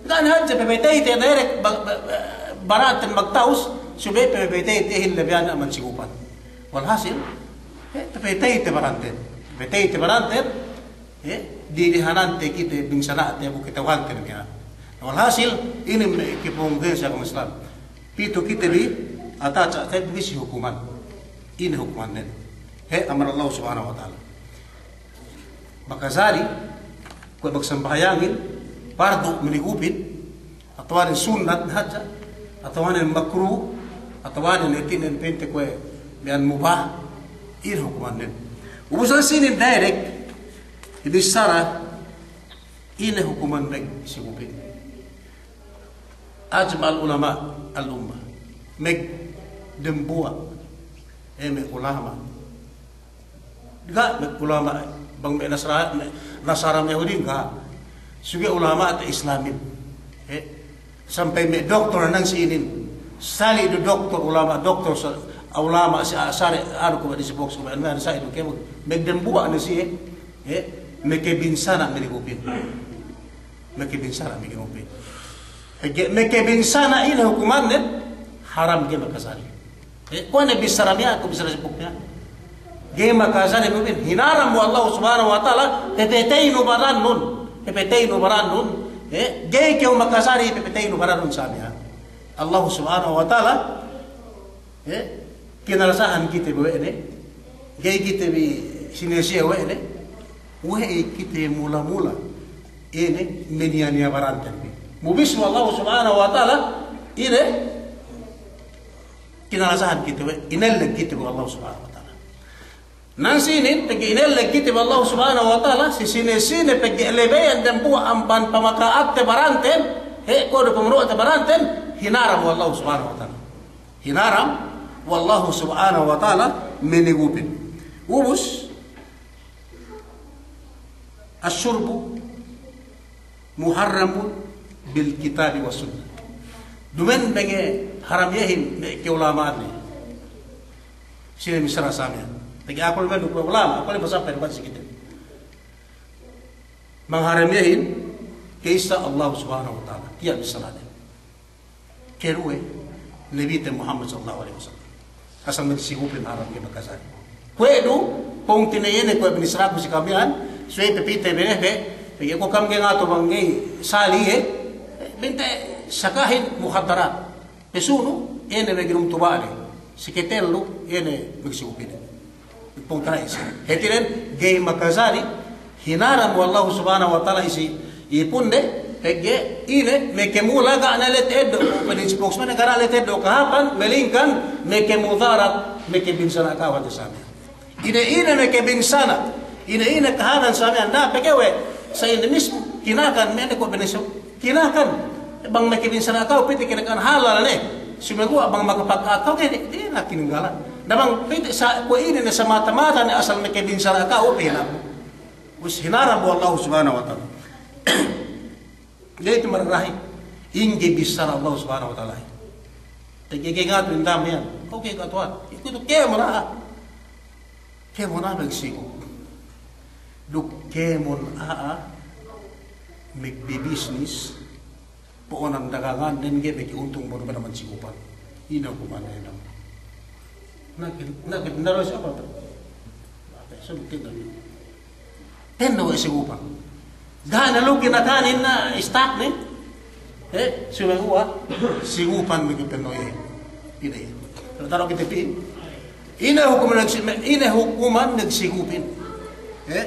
Ga' ne hadja pepeteyte direct ba-, ba-, ba-, baranten magtawus, subey pepeteyte hin labi ana' man sigupan. Walhasil, eh, pepeteyte baranten. Pepeteyte baranten, eh, dilihanante kite binsana'te bu kata'uhante ne miya'an. Walhasil, inin me' kepunggen si agama Islam. Pitu kite bi, ataca' te bi si hukuman. Ine hukumannen? He, amar Allah Subhanahu wa Ta'ala. Makajari, kuwe' magsambahayangin, pardu minigupin, atawanen sunnat hadja, atawanen makruh, atawanen hātinen pa'inte kuwe' miya'an mubah, ine hukumannen? Ubusan sinin direct, ibissara, ine hukuman magsigupin. Ajma'al ulama al-ummah. Magdembuwa'. Eh, me' ulama'. Ga' me' ulama', bang me' Nasara, me' Nasara me' Yahudi, ga'. Suge' ulama'te Islamin. Eh, sampay me' doktor nan si inin. Sali' du doktor, ulama', doktor sa-, ulama' si a-, sali', anu, kuwe' di si boks, kuwe' anu, sali' du kēmon. Magdembuwa' ne siye, eh, makabinsana' minigupin. Makabinsana' minigupin. Pegge' makabinsana' ine hukumannen, haram ga'i makajari. Eh, kuwe' ne bissara miya'an, kuwe' bissara si boks miya'an. Ga'i makajari minigupin. Hinaram we' Allah Subhanahu wa Ta'ala, pepeteynu barannun. Pepeteynu barannun. Eh, ga'i kew makajari, pepeteynu barannun sa miya'an. Allah Subhanahu wa Ta'ala, eh, kinalasahan kite bi we' ne, ga'i kite bi sinesiye we' ne, we' kite mula-mula, ine, maniya-niya baranten bi. Mubis we' Allah Subhanahu wa Ta'ala, ine, kinalasahan kite bi we', inelleg kite bi we' Allah Subhanahu wa Ta'ala. Nan sinin, pegge' inelleg kite bi we' Allah Subhanahu wa Ta'ala, si sine-sine pegge' lebeyan dembuwa' amban pamaka'atte baranten, he, kuwe' du pamuru'te baranten, hinaram we' Allah Subhanahu wa Ta'ala. Hinaram we' Allah Subhanahu wa Ta'ala minigupin. Ubus, ash-shurbu muharramun bil kitabi was sunnah. Duma'in bang haram iyehin me' ka'ulama'annen. Sine missara sa miya'an? Pegge' aku duma'in duk ulama', aku duma'in masampay duk si kite. Bang haram iyehin, ka'issa Allah Subhanahu wa Ta'ala. Tiya' bissaranen. Karuwe, Nabite Muhammad sallallahu alaihi wasallam. Asal magsigupin haram ga'i makajari. Kuwe' du, pungtina'i ne kuwe' binissaraku si ka'am miya'an, subey pepite bi ne pe, pegge' ko' ka'am ga'i ngatu bang ga'i sali' iye, binte sakahin mukhaddarat. Pesunu, iye ne maginum tuba' ne. Si katellu, iye ne magsigupin. Pungtina'i si. Hātinen, ga'i makajari, hinaram we' Allah Subhanahu wa Ta'ala isi, ipunde, pegge' ine, makamula ga' ne lete eddo', pa'in si boks miya'an ga' ne lete eddo' kahāpan, melingkan, makamudarat, makabinsana' ka'u hadja sa miya'an. Ine-ine makabinsana', ine-ine kahālan sa miya'an, na, pegge' we', sa ine mismu, kinakan, me' ne ko' beneso, kinakan, bang makabinsana' ka'u, pite kinakan halal ne, sumeguwa' bang makapagka'at ka'u, ga'i ne, ga'i ne kininggalan. Na bang pite sa, kuwe' ine ne samata-mata ne asal makabinsana' ka'u, pinaku. Ubus hinaram we' Allah Subhanahu wa Ta'ala. Ga'i tu mararahi. Ingge bissara Allah Subhanahu wa Ta'ala. Pegge' ga'i ngatu inda' miya'an. Ka'u ga'i ka'atuhan. Kuwe'itu kēmon a'a. Kēmon a'a magsigup. Duk kēmon a'a magbibisnis. Po'onan dagangan, den ga'i maki'untung bang du pe naman sigupan. Ine hukuman ine? Na ke, na ke, na ro sapa tu? Apa, so bikin tadi. Tenno we' sigupan. Ga' ne lu kinakanin na istak ne. Eh, sumeguwa' sigupan we' ke tenno iye. Ine iye? Taro kite pī. Ine hukuman nagsi-, ine hukuman nagsigupin? Eh?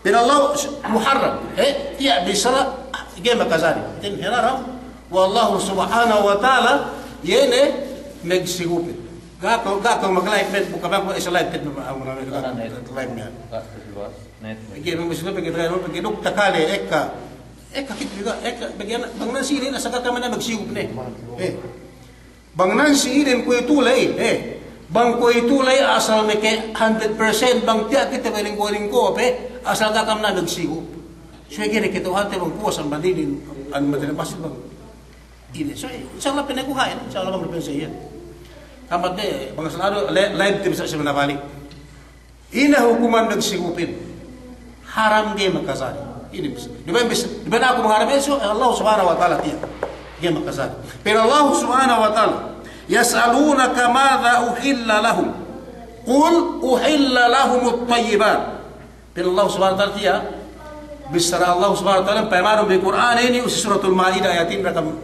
Pa'in Allah, muharram. Eh, tiya' bissara ga'i makajari. Hātinen hinaram we' Allah subhanahu wa ta'ala iye ne magsigupin. Ga' kew, ga' kew mag-live, men, buka bang kew isa live, men, live, men. Pegge' me' Muslim, pegge' taga, pegge' duk takale, ekka. Ekka kite bi ga', ekka, pegge' bang nan si inin asal ga' kam ne magsigup ne. Eh. Bang nan si inin kuwe'itu ley, eh. Bang kuwe'itu ley asal meke hundred percent, bang tiya' kite bi lingko-lingko pe, asal ga' kam ne magsigup. Suwe' ga'i ne kite hante bang puwas amban inin, an matene masjid bang. Ine, so, insya Allah pene ku ha'in, insya Allah bang pene sa iyan. Tamat de, bang selalu le-, lain te bisa sa manabali. Ine hukuman magsigupin? Haram, ga'i makajari. Ine bis-, di ba'in bis-, di ba'in aku mangharam, eh, so, Allah subhanahu wa ta'ala tiya'. Ga'i makajari. Pa'in Allah subhanahu wa ta'ala, "Yas'alunaka madha uhilla lahum. Qul uhilla lahumut tayyibat." Pa'in Allah subhanahu wa ta'ala tiya', bissara Allah subhanahu wa ta'ala, pa'in manu bi Kur'an inin, si Suratul Ma'idah ayatin rakam,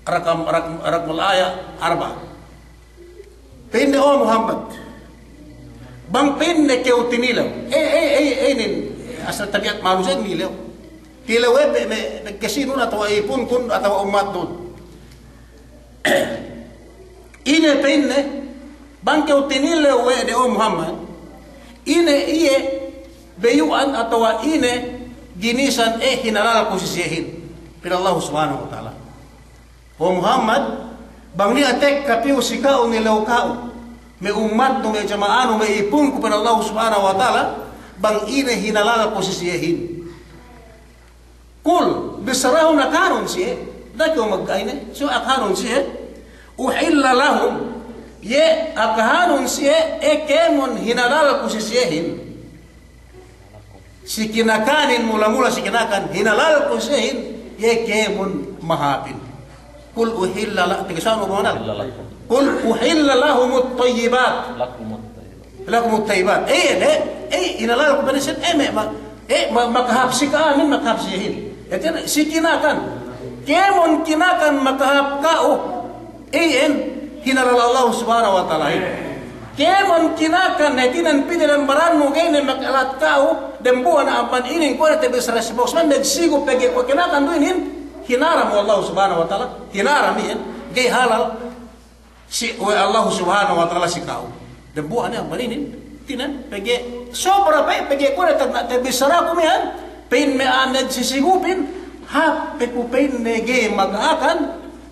rakam, rakam, rakam al-aya arba'. Pa'inne, "O Muhammad, bang," pa'inne, "kew tinilew." Eh, eh, eh, eh, inin, asal tabi'at manusiya' nilew. Tinilew we' pe, me', me' kasinun atawa ipunkun atawa ummatnun. Ine pa'inne, bang kew tinilew we' de, "O Muhammad, ine iye bayu'an atawa ine ginisan, eh, hinalal ku si siyehin?" Pa'in Allah subhanahu wa ta'ala. "O Muhammad, bang niya' tekka piyu si ka'u nilew ka'u, me' ummatnu, me' jama'anu, me' ipunku," pa'in Allah subhanahu wa ta'ala, "bang ine hinalal ku si siyehin." "Qul," bissarahun akahanun siye, da'a kew magka'ine, so akahanun siye, "uhilla lahum," iye akahanun siye, eh, kēmon hinalal ku si siyehin. Si kinakanin, mula-mula si kinakan, hinalal ku siyehin, iye kēmon mahāpin. "Qul uhilla la-," tigisanu bang hinalal. "Qul uhilla lahumut tayyibat." Lakumut tayyibat. Lakumut tayyibat. Eh, eh, eh, hinalal ku pa'in siye, eh, me', ma-, eh, ma-, makahāp si ka'amin, makahāp siyehin. Hātinen, si kinakan. Kēmon kinakan makahāp ka'u, iyan hinalal Allah subhanahu wa ta'ala inin. Kēmon kinakan, hātinen, pī dalem barannu ga'i ne makala'at ka'u, dembuwa' ne amban inin, kuwe' ne te bissara si spokesman, magsigup pegge' kuwe' kinakan du inin, hinaram we' Allah subhanahu wa ta'ala, hinaram iyan, ga'i halal si, we' Allah subhanahu wa ta'ala si ka'u. Dembuwa' ne amban inin, hātinen, pegge' sobra pe, pegge' kuwe' ne te, te bissaraku miya'an, pa'in me' a'a magsisigupin, hāp pe ku, pa'inne, ga'i maka'akan,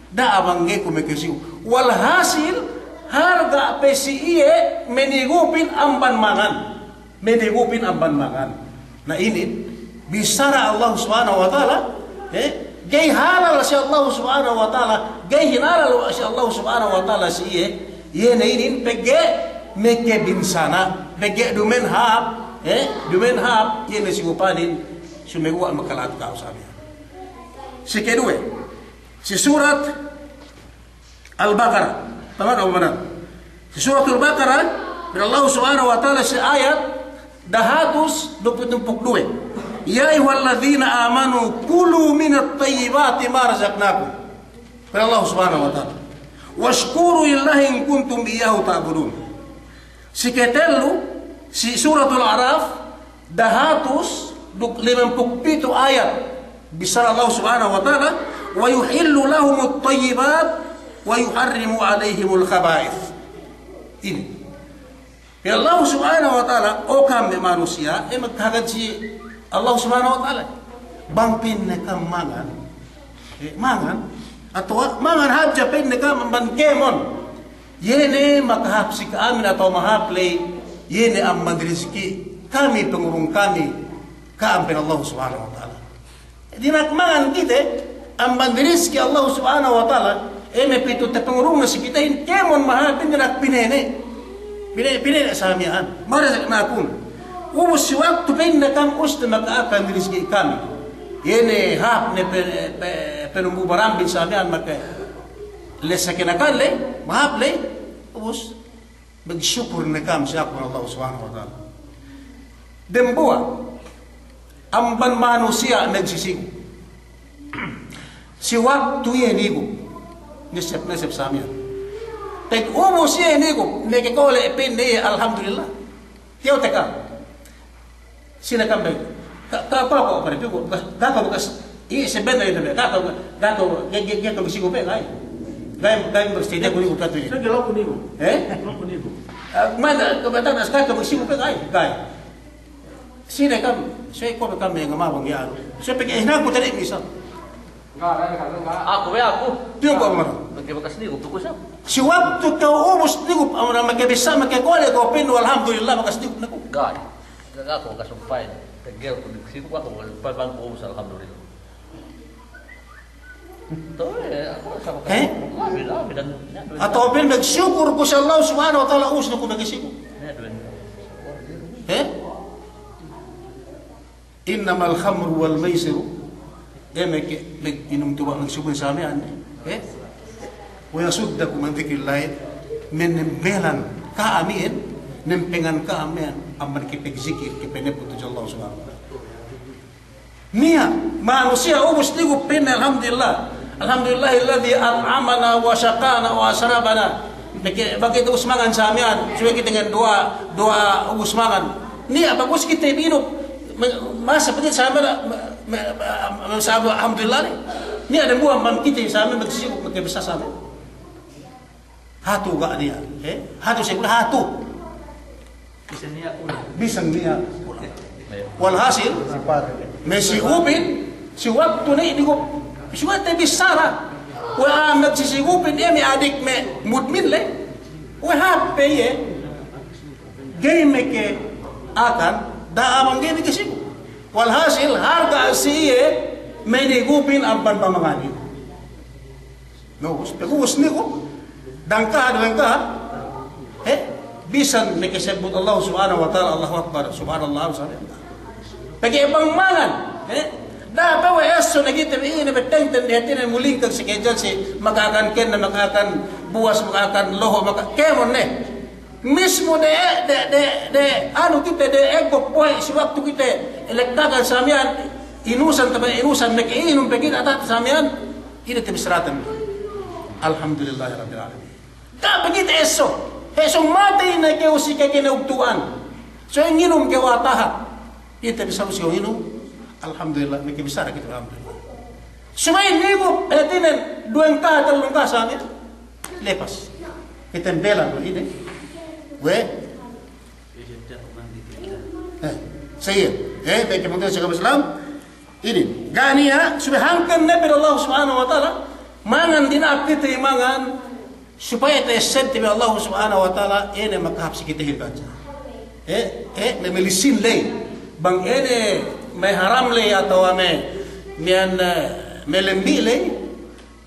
da'a bang ga'i ku makasigup. Walhasil, halga' pe si iye manigupin amban mangan. Manigupin amban mangan. Na inin, bissara Allah subhanahu wa ta'ala, eh, ga'i halal si Allah subhanahu wa ta'ala, ga'i hinalal si Allah subhanahu wa ta'ala si iye, iye ne inin pegge' makabinsana', pegge' duma'in hāp, eh, duma'in hāp, iye ne sigupanin, sumeguwa' makala'at ka'u sabi. Si keduwe, si surat Al-Baqarah. Taman o manan? Si Suratul Baqarah, pa'in Allah subhanahu wa ta'ala si ayat dahatus duk pitu pū' duwe. "Ya ayyuhalladzina amanu kulu minat tayyibati ma razaqnakum." Pa'in Allah subhanahu wa ta'ala. "Washkuru lillahi in kuntum iyyahu ta'budun." Si ketellu, si Suratul A'raf, dahatus duk limempū' pitu ayat. Bissara Allah subhanahu wa ta'ala, "Wa yuhillu lahumut tayyibat, wa yuharrimu alaihimul khaba'ith." Inin. Pa'in Allah subhanahu wa ta'ala, o ka'am me' manusiya', eh, magkahagad si Allah subhanahu wa ta'ala. Bang pa'inne ka'am mangan, eh, mangan, atawa mangan hadja pa'inne ka'am amban kēmon. Iye ne makahāp si ka'amin atawa mahāp ley, iye ne amban rizki' kami, pangurung kami, ka'am, pa'in Allah subhanahu wa ta'ala. Dina'ak mangan kite amban rizki' Allah subhanahu wa ta'ala, eh, me' pitu tapangurung ne si kitehin, kēmon mahāpin dina'ak pinene'. Pine, pine ne sa miya'an. Mari sa' nakun. Ubus si waktu pa'inne kam uste maka'akan rizki' kami. Iye ne hāp ne pe-, pe-, penumbu barambin sa miya'an make lessa kinakan le, mahāp le. Ubus, magsukur ne kam si aku Allah Subhanahu wa Ta'ala. Dembuwa', amban manusiya' magsisigu. Si waktu iye nigup, nesep-nesep sa miya'an. Pag ubus iye nigup, makakole' pa'inne iye, alhamdulillah. Tiyaw teka. Sine kam be? Ka, ka, ka, ka, pare, piku, ga, ga, ka, bakas, i, sebenarne iye be, ga, ka, ga, ga, ga, ga, ga, magsigu pe, ga'i. Ga'i, ga'i, magsigu pe, ga'i. Sige, loko nigu. Eh? Loko nigu. Ah, mana, kabatan, as, ga, ga, magsigu pe, ga'i, ga'i. Sine kam, so, iko be kam, nga mabang ya, ano. So, pegge' hinangku tadi, misal. Aku be, aku. Tiyo, Pak Umar. Pegge' bakas nigu, pegge' sa. Si waktu kew ubus nigu, Pak Umar, makabissā, makakole' kew pa'innu, alhamdulillah, bakas nigu, naku. Ga'i. Ga'i aku kasumpay. Tegel ku disi ku aku pal bang ku ubus, alhamdulillah. Tuh, eh, aku sama. Eh? Labi, labi dan, ya, duwe. Atawa pa'in magsukur ku si Allah Subhanahu wa Ta'ala, ubus ne ku magsigu. Ya, duwe. Eh? Innamal khamru wal maisiru. Iye me' ke-, me' inum tuba' magsubun sa miya'an, eh? Wa yasuddakum an dhikrillah, menembelan ka'am iyan, nempengan ka'am iyan, amban ke pagzikir, ke pangabbut tudju Allah Subhanahu wa Ta'ala. Niya', manusiya' ubus nigu pa'inne, alhamdulillah. Alhamdulillahilladzi at'amana wa saqana wa asrabana. Bagi, bagi itu ubus mangan sa miya'an, subey kite ngan duwa'a, duwa'a ubus mangan. Niya' bagus kite minum, me-, masa pegge' sa miya'an, me-, me-, me-, sa alhamdulillah ne. Niya' dembuwa' amban kite sa miya'an, magsigu, magkabissā sa miya'an. Hatu ga' niya', eh? Hatu sa' hatu. Bisan niya' kulang. Bisan niya' kulang. Walhasil, me' sigupin, si waktu ne nigup, subey te bissara. We' a'a magsisigupin, iye me' adik me' mudmin le. We' hāp pe iye. Ga'i maka'akan, da'a bang ga'i makasigu. Walhasil, harga' si iye, manigupin amban pamanganin. Na ubus, pag ubus nigu, dangkaha, dangkaha. Eh, bisan makasabbut Allah Subhanahu wa Ta'ala, Allahu Akbar, Subhanallah, Allahu Akbar. Pegge' bang mangan, eh, da'a pe we' esso ne kite bi ine, beteng ten di hatinen mulingkag si kejal si, maka'akan kenne, maka'akan buwas, maka'akan loho', maka-, kēmon ne. Mismu de, de, de, de, anu kite de, eggok bohe' si waktu kite, lekkagan sa miya'an, inusan, tabe' inusan, maka'inum pe kite atawa sa miya'an, ine te bissaraten. Alhamdulillahi Rabbil Alamin. Ga' pe kite esso. Esso matey ne kew si kakaneugtu'an. So nginum kew ataha. Ine te bissara si kew nginum. Alhamdulillah, makabissara kite alhamdulillah. Subey nigu, hatinen, duwengkaha, tellungkaha sa miya'an. Lepas. Kite mbelan we' ine. We'. Eh, sa iye. Eh, pegge' pungtina'i si agama Islam. Inin. Ga' niya', subey hangkan ne pa'in Allah Subhanahu wa Ta'ala, mangan dina'ak kite mangan, supaya ta'essebte bi Allah Subhanahu wa Ta'ala, iye ne makahāp si kitehin hadja. Eh, eh, me' malisin ley. Bang iye ne me' haram ley atawa me', miya'an, eh, me' lemmi' ley,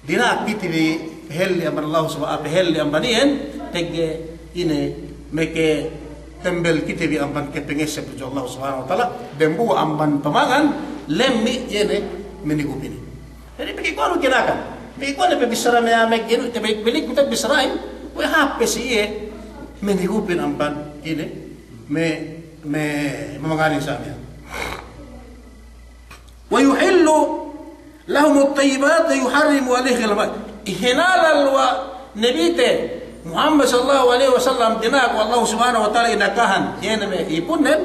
dina'ak kite bi pahelli amban Allah Subha-, pahelli amban iyan, pegge' ine makatembel kite bi amban kapangesseb tudju Allah Subhanahu wa Ta'ala, dembuwa' amban pamangan, lemmi' iye ne manigupin. Jadi pegge' kuwe' anu kinakan, pegge' kuwe' anu pe bissara me' a'a me' inu, te balik-balik ku te bissarahin, we' hāp pe si iye manigupin amban ine, me', me' mamanganin sa miya'an. Wa yuhillu lahumut tayyibat wa yuharrimu alaihimul khaba'ith. Hinalal we' Nabite Muhammad sallallahu alaihi wasallam dina'ak we' Allah Subhanahu wa Ta'ala inakahan, iye ne me' ipunnen,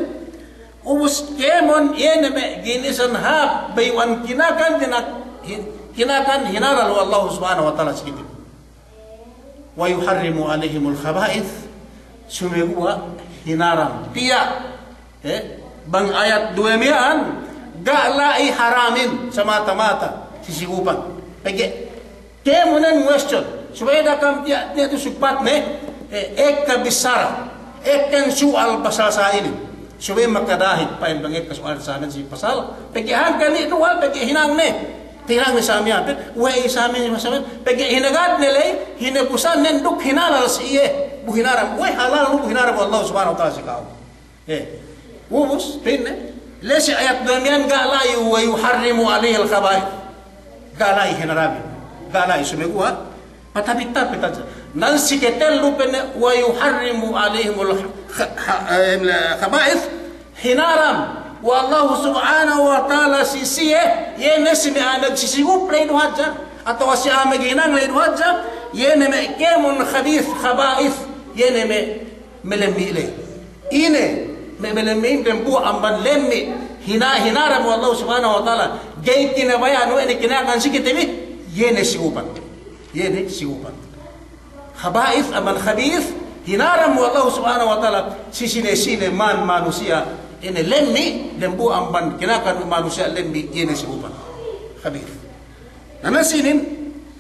ubus kēmon iye ne me' ginisan hāp bayu'an kinakan, dina'ak hin-, kinakan hinalal we' Allah Subhanahu wa Ta'ala si kite. Wa yuharrimu alaihimul khaba'ith, sumeguwa' hinaram. Tiya', eh, bang ayat duwe miya'an, ga' la'i haramin samata-mata si sigupan. Pegge' kēmonen question, subey da'a kam tiya', tiya' tu sugpat ne, eh, ekka bissara, ekka su'al pasal sa inin. Subey makadahik pa'in bang ekka su'al sa inin si pasal, pegge' hangkan ne duwal, pegge' hinang ne. Hinang ne sa miya'an, pe, we' sa miya'an, sa miya'an, pegge' hinagadne ley, hinabusannen duk hinalal si iye, bu hinaram, we' halalnu bu hinaram we' Allah Subhanahu wa Ta'ala si ka'u. Eh, ubus, pa'inne, la'i si ayat duwe miya'an ga' la'i, wa yuharrimu alaihil khaba'ith. Ga' la'i hinaramin, ga' la'i sumeguwa', Patapit-tapit hadja. Nan si ketellu pa'inne, wa yuharrimu alaihimul kha-, kha-, eh, khaba'ith, hinaram we' Allahu Subhanahu wa Ta'ala si siye, iye ne si me' a'a magsisigup ley du hadja, atawa si a'a maghinang ley du hadja, iye ne me' kēmon khabith, khaba'ith, iye ne me' me' lemmi' ley. Ine, me', me' lemmi'in dembuwa' amban lemmi', hina-, hinaram we' Allahu Subhanahu wa Ta'ala. Ga'i kinabaya'an we' ne kinakan si kite bi, iye ne sigupan. Iye ne sigupan. Khaba'ith amban khabith, hinaram we' Allahu Subhanahu wa Ta'ala, si sine-sine man manusiya', ine lemmi', dembuwa' amban kinakan manusiya' lemmi', iye ne sigupan. Khabith. Na, nan sinin,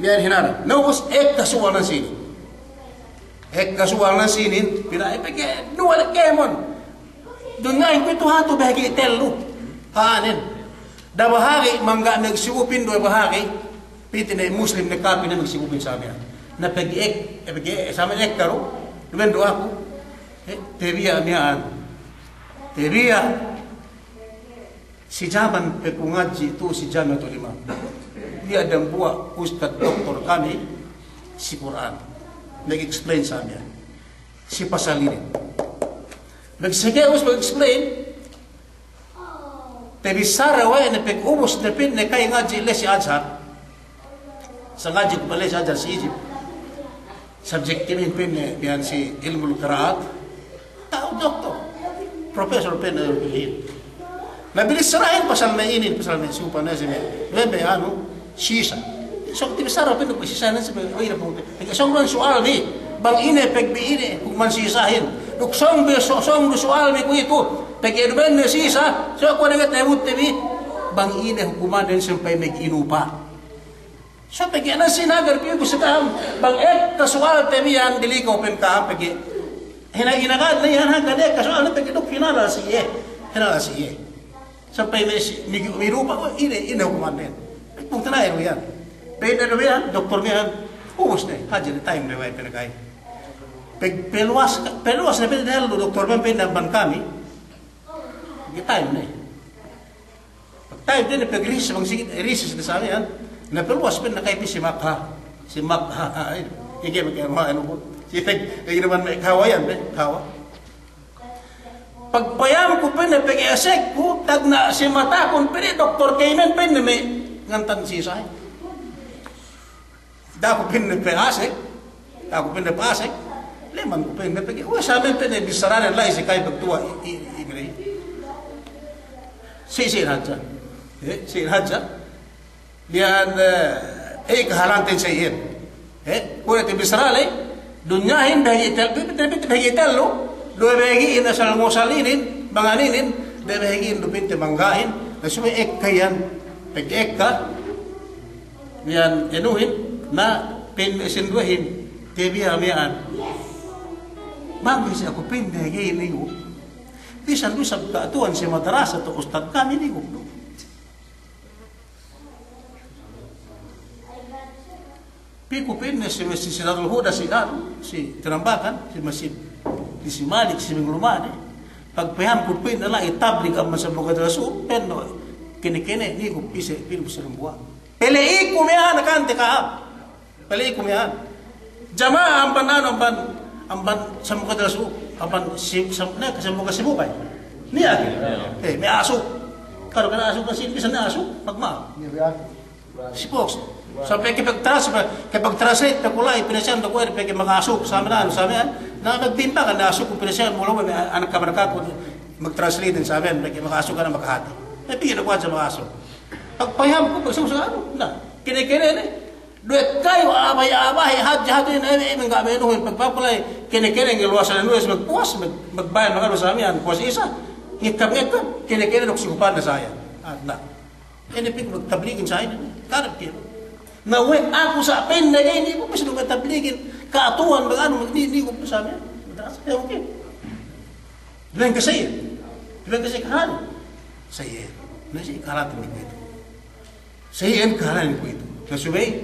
miya'an hinaram. Na ubus, ekka suwal nan sinin. Ekka suwal nan sinin, pina'in pegge' duwe kēmon. Dunyahin kuwe'itu hatu bahagi' tellu. Pa'anen. Da'a bahagi' mangga' magsigupin, duwe bahagi'. Pī te ne Muslim ne kapil ne magsigupin sa miya'an. Na pegge' ek-, pegge' sa miya'an ekka du. Duma'in du aku. Eh, tabiya' miya'an. Tabiya'. Si jaman pe ku ngadji' tu'u si Jami'atul Imam. Niya' dambuwa' ustad doktor kami si Kur'an. Nag-explain sa miya'an si pasal inin. Magsige us mag-explain. Tabissara we' ne pag ubus ne pa'inne kay ngadji' le si Azhar. Sa ngadji' ku pale si Azhar si Egypt. Subject kami pa'inne miya'an si ilmul qira'at. Ta'u doktor. Professor pa'inne. Na binissarahin pasal me' inin, pasal me' supa ne si me'. Me', me' anu, sisa. Sōng tabissara pa'inne kuwe' sisa ne si me', kuwe' ine pungte. Pegge' sōng du su'al bi, bang ine pegge' bi ine, hukuman sisahin. Duk sōng bi, sō-, sōng du su'al bi kuwe'itu. Pegge' du benne sisa, so kuwe' ne ngete butte bi, bang ine hukumannen sampay maginupa. So pegge' na sinagar piyu ku si ka'am, bang ekka suwal te miya'an dili ko' pen ka'am pegge'. Hina-, hinagad ne iyan hangkan ekka suwal ne pegge' duk hinalal si iye. Hinalal si iye. Sampay me' si, mi-, mirupa, we' ine, ine hukumannen. Pungtina'i du iyan. Pa'inne du iyan, doktor miya'an, ubus ne, hadja ne time ne we' pa'inne kay. Pe-, peluwas, peluwas ne pa'inne du doktor miya'an pa'inne amban kami. Pegge' time ne. Time de ne pag-recess, bang sigi recess de sa miya'an. Na peluwas pa'inne kay pī si makha. Si makha, ay. Ige, ige, ma-, anu bu. Si pag-, ige naman me' kahawa iyan, me' kahawa. Pagpayamku pa'inne pag-asek ku, tagna' si matakun pa'inne doktor kaymen pa'inne me' ngantan si isa'in. Da'a ku pa'inne pa'asek, da'a ku pa'inne pa'asek, leman ku pa'inne pegge', we' sa me' pa'inne bissaranen la'i si kay pagtuwa' i-, i-, i-, iye. Si, si hadja. Eh, si hadja. Miya'an, eh, eh, kahalanten sa iyan. Eh, kuwe' te bissara ley, dunyahin bahagi' tel-, bahagi' tellu, duwe bahagi'in asal ngusal inin, mangan inin, duwe bahagi'in du pa'inte mangga'in, na subey ekka iyan, pegge' ekka, miya'an enuhin, na pa'in me' sinduwehin, tabiya' miya'an. Bang si aku pa'in bahagi'in iyu. Bisan du isab ka'atuwan si madrasa tu ustad kami iyu. Pī ku pa'inne si Masjid Siratul Huda si anu, si Tinambakan, si masjid, di si Malik, si Minggu luma'ne. Pagpayamku pa'inne la'i tablig amban Sambugat Rasul, pa'inne, kene-kene, nigu pise, pa'inku si dambuwa'. Pele'iku miya'an kante ka'am. Pele'iku miya'an. Jama'a amban anu, amban, amban Sambugat Rasul, amban si, sam-, ne, Sambugat Sibukay. Niya' ke? Eh, me' asuk. Kalu kena asuk na si, bisan ne asuk, magma'ap. Si box. Sampay kapag-trans-, kapag-translate pe ku la'i, pinasihan pe ku la'i, pegge' maka'asuk, sa miya'an, sa miya'an. Na magbimbangan ne asuk ku, pinasihan mula' me' anak kamanakanku, mag-translate sa miya'an, pegge' maka'asuk, anak makahati. Eh, pegge' ne ku hadja maka'asuk. Pagpayamku, pag susa, anu, na, kene-kene ne. Duwe kayu, abay-abay, hadja, hadja, ne, ne, ne, ga' me' nuhin, pagpayamku la'i, kene-kene, ngeluwasan ne, nuhin, magpuwas, mag-, magbayam, maganu sa miya'an, puwas isa. Ngekap-ngekap, kene-kene, duk sigupan ne sa iyan. Ah, na. Ine pī ku magtabligin sa inin, karap ke. Na we' aku sa pa'inne ga'i niku pī si du magtabligin, ka'atuwan bang anu, ni-, niku pī sa miya'an. Madrasa, ya, oke. Duwe ke sa iyan. Duwe ke sa iyan kahali. Sa iyan. Na si kahali niku itu. Sa iyan kahālan kuwe'itu. Sa subey,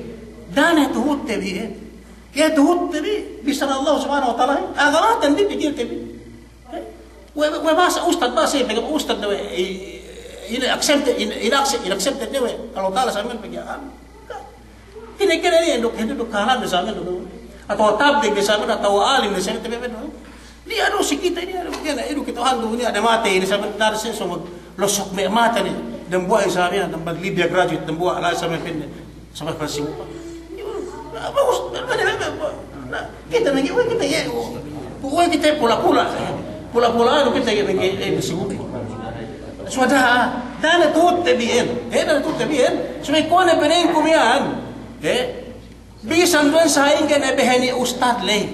da'a ne tuhutte bi, eh. Ke tuhutte bi, bissā Allah Subhanahu wa Ta'ala, eh. Agamaten bi pikilte bi. Eh. We', we' bahasa ustad, bahasa, eh, pegge' ustad ne we', eh, ine accepted, ine, ine accept-, ine accepted ne we'. Allah Ta'ala sa miya'an pegge' anu. Kine-kine iyan duk, iyan duk kahālan sa miya'an duk. Atawa tablig sa miya'an, atawa alim sa miya'an, tabi' miya'an. Niya' du si kite, niya' du, kene, idu kite handu, niya' ne matey, ne sa miya'an, da'a si so maglosok me' matey ne. Dambuwa' sa miya'an, dambuwa' Libya graduate, dambuwa' la'i sa miya'an pa'inne. Sa miya'an pa'in si upa. Na, bagus, na, na, na, na, kite ne, we' kite, we' kite pula-pula. Pula-pula, anu, kite, we' kite, eh, si upa. Suwada, da'a ne tuhutte bi iyan. Eh, da'a ne tuhutte bi iyan. Subey kuwe' ne pa'inku miya'an. Eh, bisan duwen sa'ingge ne behe ni ustad ley.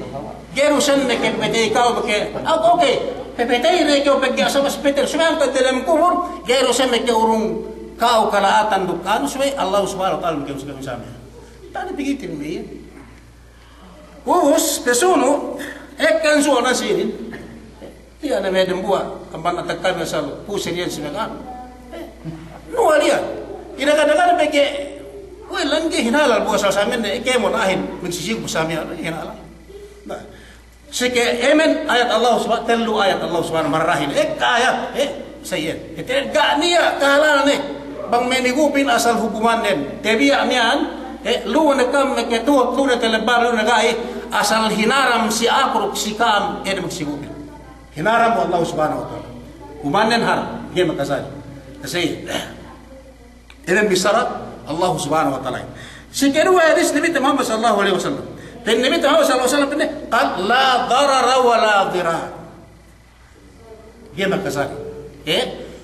Ga'i du siye meke pepetey ka'u meke, ah, oke. Pepetey ne kew pegge' asal mas pepetey. Subey hangkan delem kubul, ga'i du siye meke urung ka'u kala'atan duk anu, subey Allah Subhanahu wa Ta'ala meke usga misame. Da'a ne pikilte bi iyan. Ubus, pesunu', ekka su'al ne sinin. Tiya' ne me' dambuwa', amban atak kami asal pusin iyan si me' ka'am. Eh, nuwal iyan. Inagad-agad pegge', we' lagi' hinalal bu asal sa miya'an ne, kēmon a'ahin, magsisigup sa miya'an, hinalal. Na, sike emen ayat Allah Subha-, tellu ayat Allah Subhanahu mararahin. Ekka ayat, eh, sa iyan. Ite ga' niya' kahālan ne, bang me' sigupin asal hukumannen. Tabiya' miya'an, eh, lu'u ne ka'am meke tuhut, lu'u ne telebab, lu'u ne ga'i, asal hinaram si aku duk si ka'am, eh, magsigupin. Hinaram we' Allah Subhanahu wa Ta'ala. Kumanen haram, ga'i makajari. Kasi, inin bissara Allah Subhanahu wa Ta'ala. Si keduwe hadis Nabite Muhammad sallallahu alaihi wasallam. Pa'in Nabite Muhammad sallallahu alaihi wasallam, pa'inne, qal la darara wa la dirar. Ga'i makajari. Eh?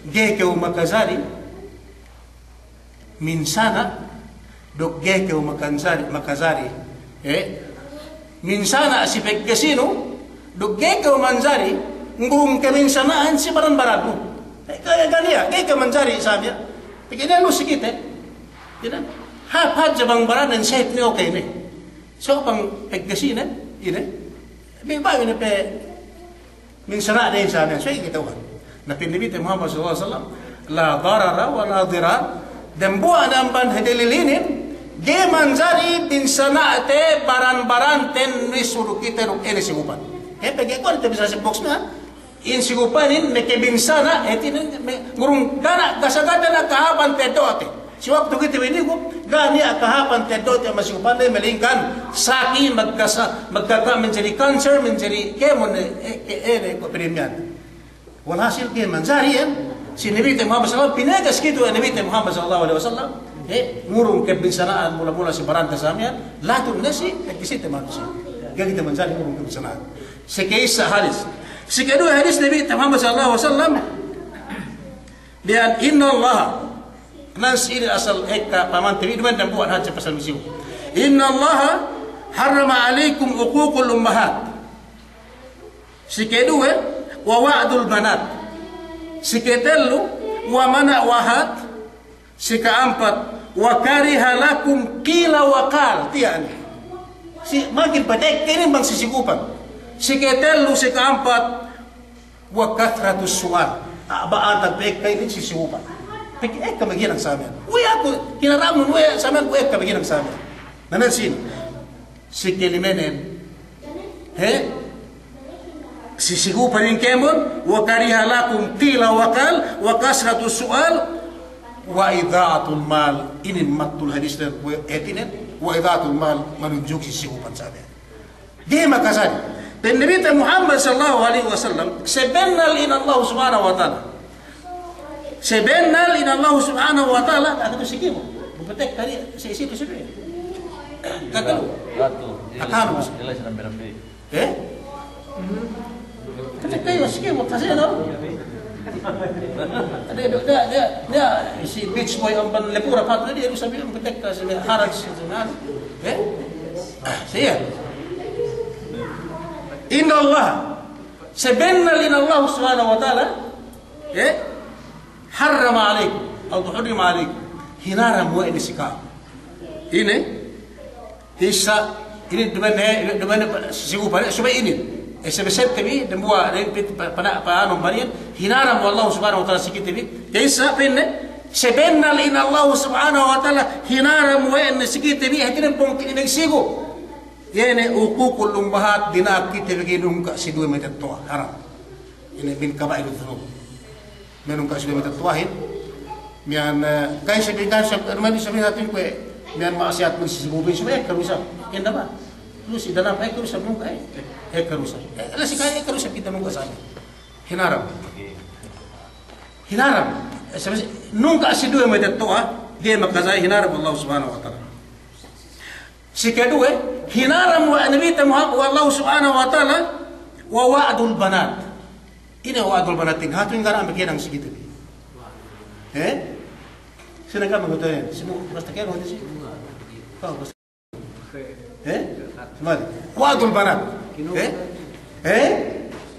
Ga'i kew makajari minsana', duk ga'i kew makanjari, makajari, eh, minsana' si pegge' sinu, duk ga'i kew manjari ngurung kabinsana'an si baran-barannu. Eh, ga', ga' niya', ga'i kew manjari sa miya'an. Pegge' ne lu si kite. Ine, hāp hadja bang barannen sahit ne, okey ne. So bang pegge' sine, ine. Bi bang ine pe Minsana' ne insānen, so iye kata'uhan. Na pa'in Nabite Muhammad sallallahu alaihi wasallam, la darara wa la dirar. Dambuwa' ne amban he dalil inin, ga'i manjari binsana'te baran-baranten ne suru kite duk ine sigupan. He pegge' kuwe' ne te bisa si box na, in sigupanin meke binsana', hātinen me' ngurung ga' ne, ga' sagad ne kahāpan teddo'te. Si waktu kite binigup, ga' niya' kahāpan teddo'te ama sigupan ley, malaingkan saki magkasa-, magkaka' manjari cancer, manjari kēmon, eh, eh, eh, eh, kuwe' pa'in miya'an. Walhasil ga'i manjari iyan, si Nabite Muhammad sallallahu alaihi wasallam, pinegas kuwe'itu we' Nabite Muhammad sallallahu alaihi wasallam, eh, ngurung kabinsana'an mula-mula si barante sa miya'an, latun ne si, eh, si te manusiya'. Ga'i kite manjari ngurung kabinsana'an. Si ke'issa hadis. Si keduwe hadis Nabite Muhammad sallallahu alaihi wasallam, Biyan, innallaha, nan si inin asal ekka pamante bi, duma'in dambuwa' hadja pasal misiyu. Innallaha harrama alaikum uquqal ummahat. Si keduwe, wa wa'dal banat. Si ketellu, wa mana'al wahat. Si ke'ampat, wa kariha lakum qila wa qal. Tiya' ne. Si, magin patekka inin bang si sigupan. Si ketellu, si ke'ampat, wa kathratus su'al. A'ba'an tagpa'ekka inin si sigupan. Pegge' ekka maghinang sa miya'an. We' aku, hinaramnun we' sa miya'an, we' ekka maghinang sa miya'an. Na, nan sinu? Si kalimenen. He? Si sigupan inin kēmon, wa kariha lakum qila wa qal, wa kathratus su'al, wa idha'atul mal. Inin matnul hadis dan we' hātinen, wa idha'atul mal, manunjuk si sigupan sa miya'an. Ga'i makajari. Pa'in Nabite Muhammad sallallahu alaihi wasallam, sabennal in Allah subhanahu wa ta'ala. Sabennal in Allah subhanahu wa ta'ala, aku tu si kēmon. Bukatek kali, si, si, si, si. Kakalu. Kakalu. Eh? Kasi kayo, sige, magkasi na. Ade, da, da, da, da, si beach boy amban Lepura, patu, ade, sabi, magkasi, haraj, si, si, eh? Ah, siya. Inna Allah, sabennal in Allah subhanahu wa ta'ala, eh? Harrama alaikum, aw hurrima alaikum. Hinaram we' ne si ka'am. Ine? Kissa, inin duma'in, eh, duma'in, eh, sigupan, eh, subey inin. Eh, sabab te bi, dambuwa', eh, pit-, pa-, pana-, pa-, anu, mariyan, hinaram we' Allah subhanahu wa ta'ala si kite bi. Kissa, pa'inne, Sabennal in Allahu Subhanahu wa Ta'ala hinaram we' ne si kite bi, hātinen pungtina'i ne sigu. Iye ne uququl ummahat, dina'ak kite bi ga'i nungka' si duwe matetto'a, haram. Ine min kaba'irudh dhunub. Me' nungka' si duwe matetto'ahin. Miya'an, eh, ga'i sabi, ga'i sabi, miya'an sabi hātinen kuwe', miya'an ma'asiyat me' si sibu bi, sabi, eh, karusa. Inda ba? Lu si dalam, eh, karusa, nungka', eh. Eh, karusa. Eh, la si ka'e, eh, karusa kite nungka' sabi. Hinaram. Hinaram. Eh, sabi si, nungka' si duwe matetto'a, ga'i makajari, hinaram Allah Subhanahu wa Ta'ala. Si kaduwe, hinaram we' Nabite Muhammad, we' Allah Subhanahu wa Ta'ala, wa wa'dul banat. Ine wa'dul banatin, hatu in ga' ne me' hinang si kite bi. Eh? Sine ga' me' hinang si mu, basta kenu hati si. Ka'u basta. Eh? Sumali. Wa'dul banat. Eh? Eh?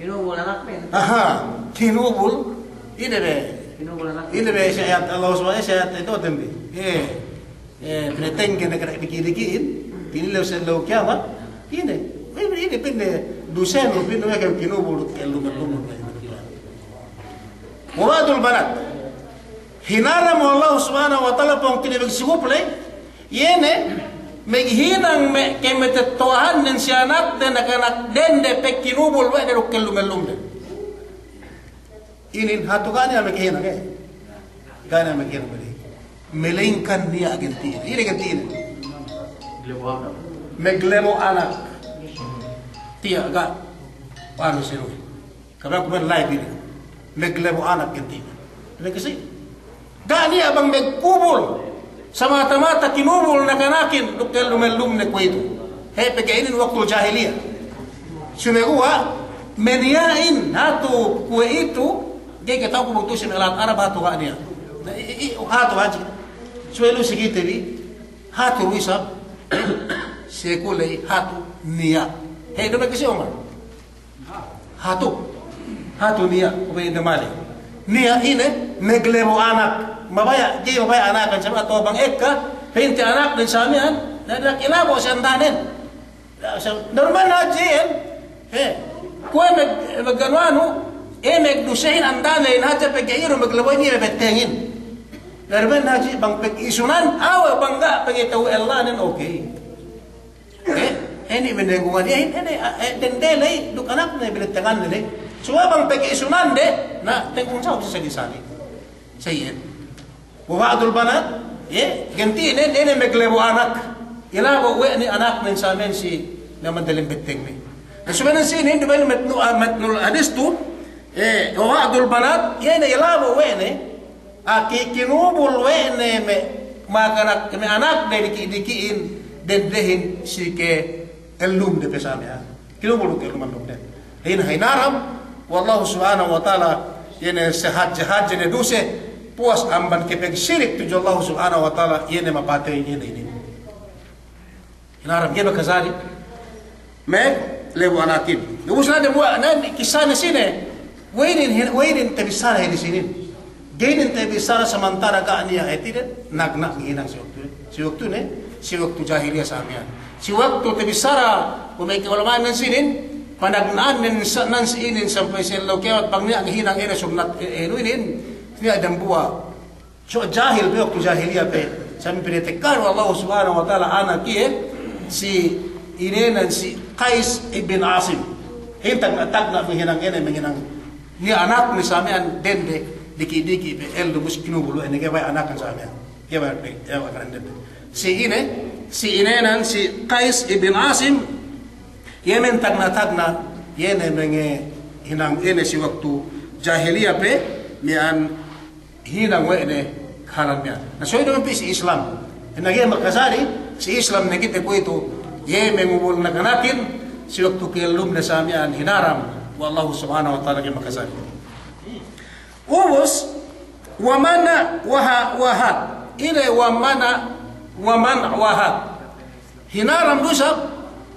Kinubul anak men. Aha, kinubul. Ine be. Kinubul anak. Ine be si ayat Allah Subhanahu, si ayat itu tembi. Eh. Eh, pinatengge ne kena diki'-diki'in, pinilew si ellew kiyamat, ine, ine, ine, pa'inne, dusenu, pa'inne, we' ke kinubul, kellum-kellum, wa wa'dul banat. Hinaram Allah Subhanahu wa Ta'ala pungtina'i ne magsigup le, iye ne, maghinang me' kamatetto'ahannen si anakde, nakanak dende, pagkinubul we' ne duk kellum-kellumde. Inin hatu ga' niya' me' kahinang, eh. Ga' niya' me' kahinang balik. Malaingkan niya' ganti'in. Ine ganti'in? Maglebo anak. Tiya' ga'. Anu siru. Kabang kumen live inin. Maglebo anak ganti'in. Ine kasi? Ga' niya' bang magkubul. Samata-mata kinubul nakanakin, duk kellum-kellum ne kuwe'itu. He, pegge' inin waktu jahiliya. Sumeguwa', me' niya'in hatu kuwe'itu, ga'i kata'uku bang tu'u si me' lahat Arab hatu ga' niya'. Na, i, i, hatu hadja. Suwe' lu si kite bi, hatu du isab, si kule hatu niya'. He, duma'in ke si Umar. Hatu. Hatu niya', ubey damali. Niya' ine, maglebo anak. Mabaya', ga'i mabaya' anakan samiyan, atawa bang ekka, pa'inte anaknen samiyan, na, na kinabo si andanen. Na, sa-, normal hadja iyan. He. Kuwe' mag-, maganu-anu, e, magdusehin andanen hadja pegge' iru maglebo ine bettengin. Normal hadja bang pag'isunan, awe' bang ga' pag'ita'u ellanen, okay. Eh, inin me' nenggungan iye, inin, eh, dende ley, duk anakne, binettenganne ley. Suwa' bang peg'isunande, na tenggung jawab si sali-sali. Sa iyan. Wa wa'dul banat, eh, ganti'in, inin maglebo anak. Ilabo' we' ne anaknen samiyan si, na madalem bettengne. Na sumenan si inin, duma'in matnu-, ah, matnul hadis tu, eh, wa wa'dul banat, iye ne ilabo' we' ne, aki kinubul we' ne me' makanak, me' anakde diki'-diki'in, dendehin si ka'ellumde pe samiyan. Kinubul ka'ellum-ellumde. Inin hinaram we' Allahu Subhanahu wa Ta'ala, iye ne sahadje-hadje ne duse, puwas amban kapagsirik tudju Allahu Subhanahu wa Ta'ala, iye ne mapatey, iye ne inin. Hinaram, ga'i makajari maglebo anakin. Ubus na dembuwa', na kissane sine. We'ey inin, we'ey inin tabissara hadis inin. Ga'i inin tabissara samantara' ga' niya' hātinen, nagna' ngahinang si waktu, si waktu ne, si waktu jahiliya samiyan. Si waktu tabissara, we' me' ka'ulama'an nan sinin, panagna'an nan sa-, nan si inin sampay si ellew kiyamat, bang niya' ngahinang ine sunnat, e, e, inu inin, niya' dembuwa'. So jahil pe waktu jahiliya pe. Sampay pinatekka we' Allahu Subhanahu wa Ta'ala anak iye si inenan si Qais ibn Asim. Inin tagna'-tagna' manghinang ine, manghinang. Niya' anakne samiyan dende diki'-diki' pe ellum, ubus kinubul we' ne, ga'i baya' anakan samiyan. Ga'i baya' pe, ga'i baya' anakan dende. Si ine, si inenan si Qais ibn Asim, iye me' tagna'-tagna', iye ne manghinang ine si waktu jahiliya pe, miya'an hinang we' ne kahalan miya'an. Na, so iye duma'in pe si Islam. Na ga'i makajari, si Islam ne kite kuwe'itu, iye mangubul nakanakin, si waktu ka'ellumne samiyan hinaram we' Allahu Subhanahu wa Ta'ala, ga'i makajari. Ubus, wa mana' wa ha-, wa hat. Ine wa mana', wa mana' wa hat. Hinaram du isab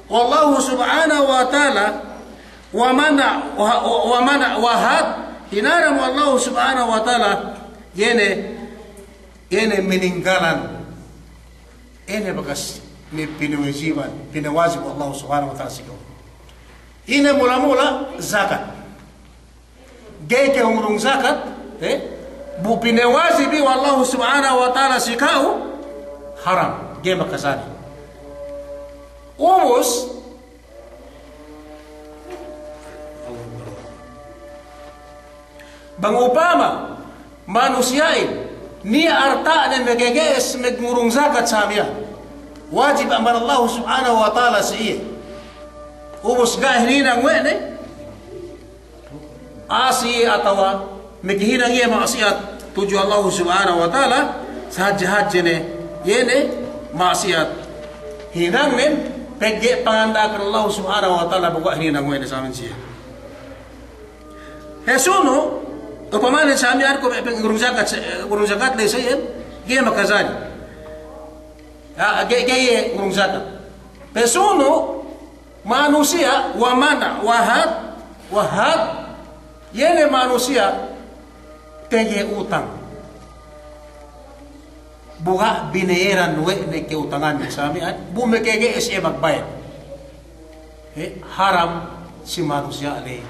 we' Allahu Subhanahu wa Ta'ala, wa mana', wa, wa, wa mana' wa hat, hinaram we' Allahu Subhanahu wa Ta'ala, iye ne, iye ne maninggalan, iye ne bakas me' pinawajiban, pinawajib we' Allahu Subhanahu wa Ta'ala si ka'u. Ine mula-mula, zakat. Ga'i kahurung zakat, eh? Bu pinawajib we' Allahu Subhanahu wa Ta'ala si ka'u, haram, ga'i makajari. Ubus, bang upama manusiya'in niya' arta'nen magege'es magngurung jakat sa miya'an, wajib amban Allahu Subhanahu wa Ta'ala si iye. Ubus ga' hininang we' ne, asi atawa makahinang iye ma'asiyat tudju Allahu Subhanahu wa Ta'ala, sahadje-hadje ne iye ne ma'asiyat hinangnen, pegge' panganda'akan Allahu Subhanahu wa Ta'ala bu ga' hininang we' ne sa miya'an siye. Pesunu', upamanen sa miya'an kuwe' pe ngurung jakat, ngurung jakat ley siye, ga'i makajari. Ah, ga'i, ga'i ngurung jakat. Pesunu', manusiya', wa mana', wa had, wa had, iye ne manusiya' tege utang. Bu ga' binayaran we' ne ka'utanganne sa miya'an, bu makage'es iye magbayad. He, haram si manusiya' ley.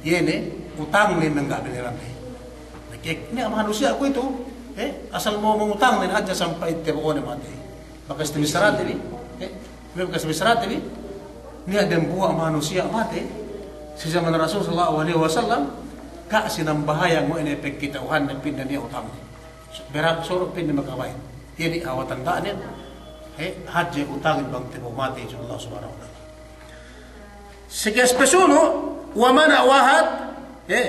Iye ne, utangne me' ga' binayaran ley. Nake, niya' manusiya' kuwe'itu, he, asal mo mangutang ne hadja sampay tabo'one matey. Bakas tabissarate bi, he, bakas tabissarate bi, niya' dambuwa' manusiya' matey si jaman Rasul sallallahu alaihi wasallam, ga' sinambahayang we' ne pagkita'uhanne pinda niya' utangne. Berang soro' pinda makabaya'. Iye ne hawal tanda'nen, he, hadje utangin bang tabo'o matey si Allah Subhanahu wa Ta'ala. Sikes pesunu', wa mana' wa had, he,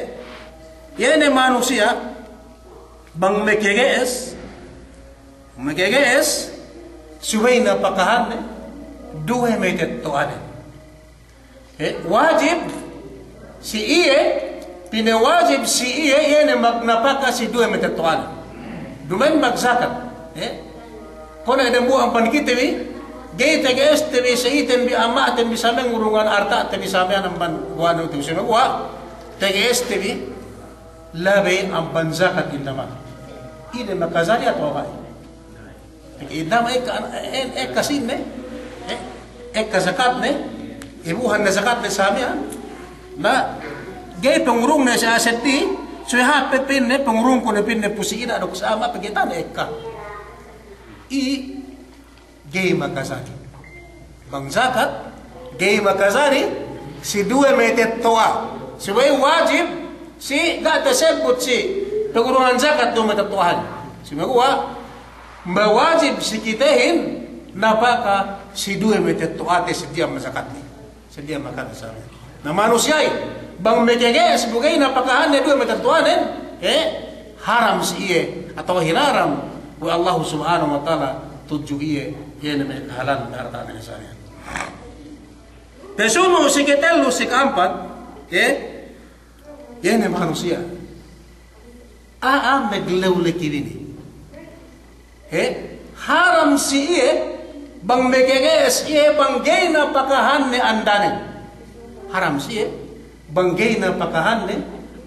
iye ne manusiya' bang makage'es, makage'es, subey napakahanne duwe matetto'anen. He, wajib si iye, pinawajib si iye, iye ne magnapaka si duwe matetto'anen. Duma'in magjakat. He? Kuwe' ne dambuwa' amban kite bi, ga'i tage'este bi sa'iten bi, ama'ten bi, sa miya'an ngurungan arta'te bi sa miya'an amban duwa'anten bi, sumeguwa' tage'este bi, labey amban jakat indama. Ine makajari atawa ga'i? Indama ekka, en-, ekka sīnne, eh, ekka jakatne, ibuhan ne jakatne sa miya'an. Na, ga'i pangurungne si asetti, subey hāp pe pa'inne, pangurungku ne pa'inne pu si ina' duk si ama', pegge' tane ekka. I, ga'i makajari. Bang jakat, ga'i makajari si duwe matetto'a. Subey wajib si, ga' tasebbut si pangurungan jakat duwe matetto'ahan. Sumeguwa' mawajib si kitehin napaka si duwe matetto'ate, seddili majakatne. Seddili majakatne sa miya'an. Na manusiya'in, bang makage'es bu ga'i napakahanne duwe matetto'anen, eh, haram si iye, atawa hinaram we' Allahu Subhanahu wa Ta'ala tudju iye, iye ne me' kahalan me' arta'nen sa miya'an. Pesunu' siketellu, sika'ampat, eh, iye ne manusiya' a'a maglewleki bini. He? Haram si iye bang makage'es iye bang ga'i napakahanne andanen. Haram si iye bang ga'i napakahanne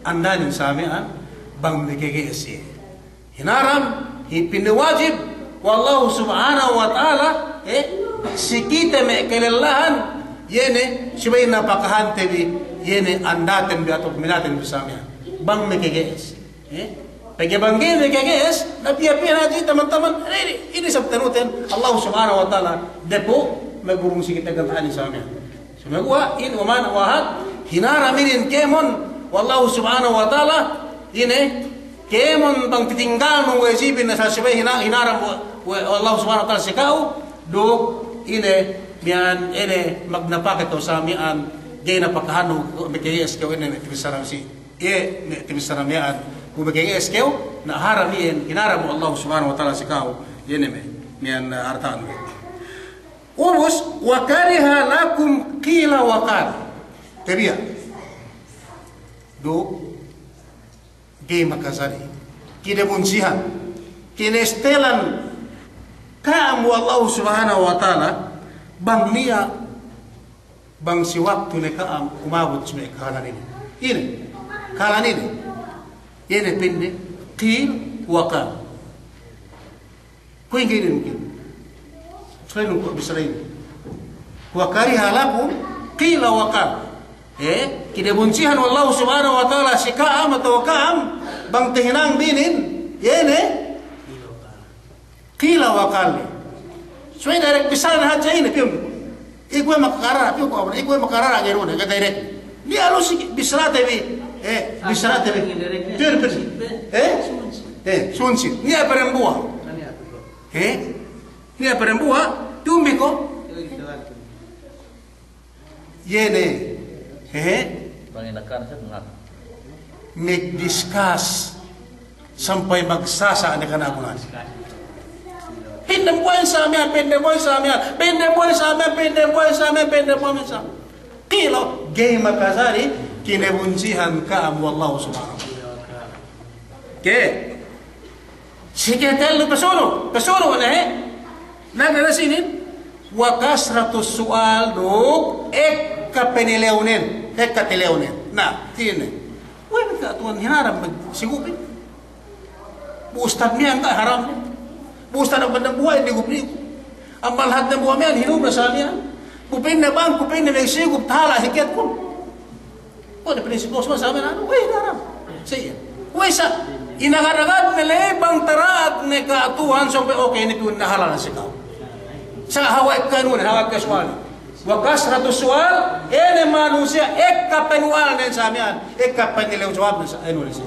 andanen sa miya'an bang makage'es iye. Hinaram, hi-, pinawajib we' Allahu Subhanahu wa Ta'ala, eh, si kite me' kalellahan, iye ne, subey napakahante bi, iye ne, andaten bi atawa kuminaten bi sa miya'an. Bang makage'es. Eh? Pegge' bang ga'i makage'es, na piye-piye hadja taman-taman, eh, ine, ine sab tanuten, Allahu Subhanahu wa Ta'ala, depo, magurung si kite ganta'anin sa miya'an. Sumeguwa' in wa mana' wa had, hinaram inin kēmon we' Allahu Subhanahu wa Ta'ala, ine, kēmon bang titinggalnun wajibin na sa subey hina-, hinaram we', we' Allahu Subhanahu wa Ta'ala si ka'u, duk ine, miya'an ine magnapaka kew sa miya'an, ga'i napakahannu, makage'es kew ine, me' tabissara si, iye, me' tabissara miya'an, bu makage'es kew, na haram iyan, hinaram we' Allahu Subhanahu wa Ta'ala si ka'u, iye ne me', miya'an, eh, arta'an me'. Ubus, wa kariha lakum qila wa qal. Tabiya'. Duk ga'i makajari. Kinabunsihan. Kinestelan ka'am we' Allahu Subhanahu wa Ta'ala, bang niya', bang si waktu ne ka'am umabut si me' kahalan inin. Ine, kahalan inin. Ine pa'inne, qil wa qal. Kuwe' ingge inin mungkin. Selain kuwe' bissara inin. Wa kariha lakum qila wa qal. Eh, kinabunsihan we' Allahu Subhanahu wa Ta'ala si ka'am atawa ka'am, Bang tahinang bi inin, iye ne, qila wa qal ne. Subey direct bissara ne hadja inin, piyun. Iye kuwe' makarara, piyun kuwe', iye kuwe' makarara ga'i du ne, ga'i direct. Niya' lu si bissarate bi, eh, bissarate bi. Piyun, piyun. Eh? Eh, sunsi. Niya' pe dambuwa'. Eh? Niya' pe dambuwa', tumbi ko'. Iye ne, hehe. Magdiskas sampay magsasa' ne kanakunan. Pa'in dambuwa' sa miya'an, pa'in dambuwa' sa miya'an, pa'in dambuwa' sa miya'an, pa'in dambuwa' sa miya'an, pa'in dambuwa' sa miya'an. Qila, ga'i makajari kinabunsihan ka'am we' Allahu Subhanahu wa Ta'ala. Ke? Siketellu pasunu', pasunu' ne, he? Na, na, na sinin. Wa kasratu su'al duk ekka panilewnen, ekka tilewnen. Na, sinin. We'ey bi ka'atuhan hinaram magsigup? Bu ustad miya'an ga' haram ne. Bu ustad amban dambuwa' ne sigup ne. Amban lahat dambuwa' miya'an hinub ne sa miya'an. Bu pa'inne bang, bu pa'inne magsigup, tahala' hikit kun. Kuwe' ne prinsip Rasul sa miya'an, we'ey haram. Sa iye. We'ey sa, inagad-agad ne ley bang tara'at ne ka'atuhan sampay okey ne, piyun ne halal ne si ka'u. Sa hawal ekka anu ne, hawal ekka su'al. Wa kasratu su'al, ine manusiya' ekka panu'alnen sa miya'an, ekka panilew jawabnen sa, anu ne sa.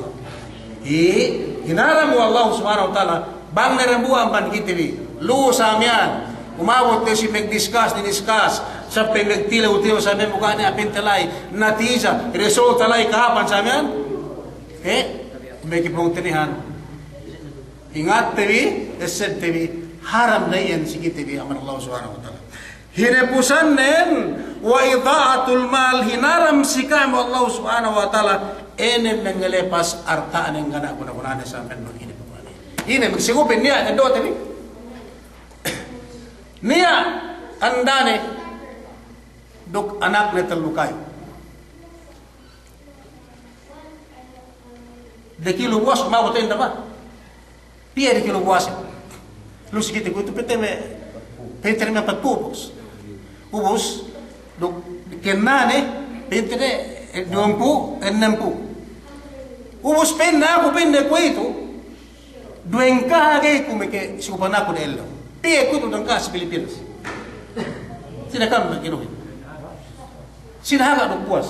Hi, hinaram we' Allahu Subhanahu wa Ta'ala, bang ne dambuwa' amban kite bi. Lu sa miya'an, umabut ne si magdiskas, diniskas, sampay magtilew-tilew sa miya'an, bu ga' ne apinte la'i, natija, resulta la'i kahāpan sa miya'an. Eh, magipungtina'ihan. Ingatte bi, essebte bi, haram ne iyan si kite bi amban Allahu Subhanahu wa Ta'ala. Hinapusannen, wa idha'atul mal, hinaram si ka'am we' Allahu Subhanahu wa Ta'ala, ine mangalepas arta'nen ga' ne guna-gunane sampay ine pe gunane. Ine, magsigupin niya', eddo'te bi. Niya' andane duk anakne tellu kayu. Dakilu buwas, umabut inde ba. Piye dakilu buwas? Lu si kite kuwe'itu pa'inte me', pa'inte me' ampatpū' buwas. Ubus, duk kennane, pa'inte ne, eh, duwempū', ennempū'. Ubus pa'inne aku, pa'inne kuwe'itu, duwengkaha ga'i ku makasigupan aku de ellew. Piye kuwe'itu duwengkaha si Pilipinas? Sine ka'am makinuhin. Sine harga' duk buwas?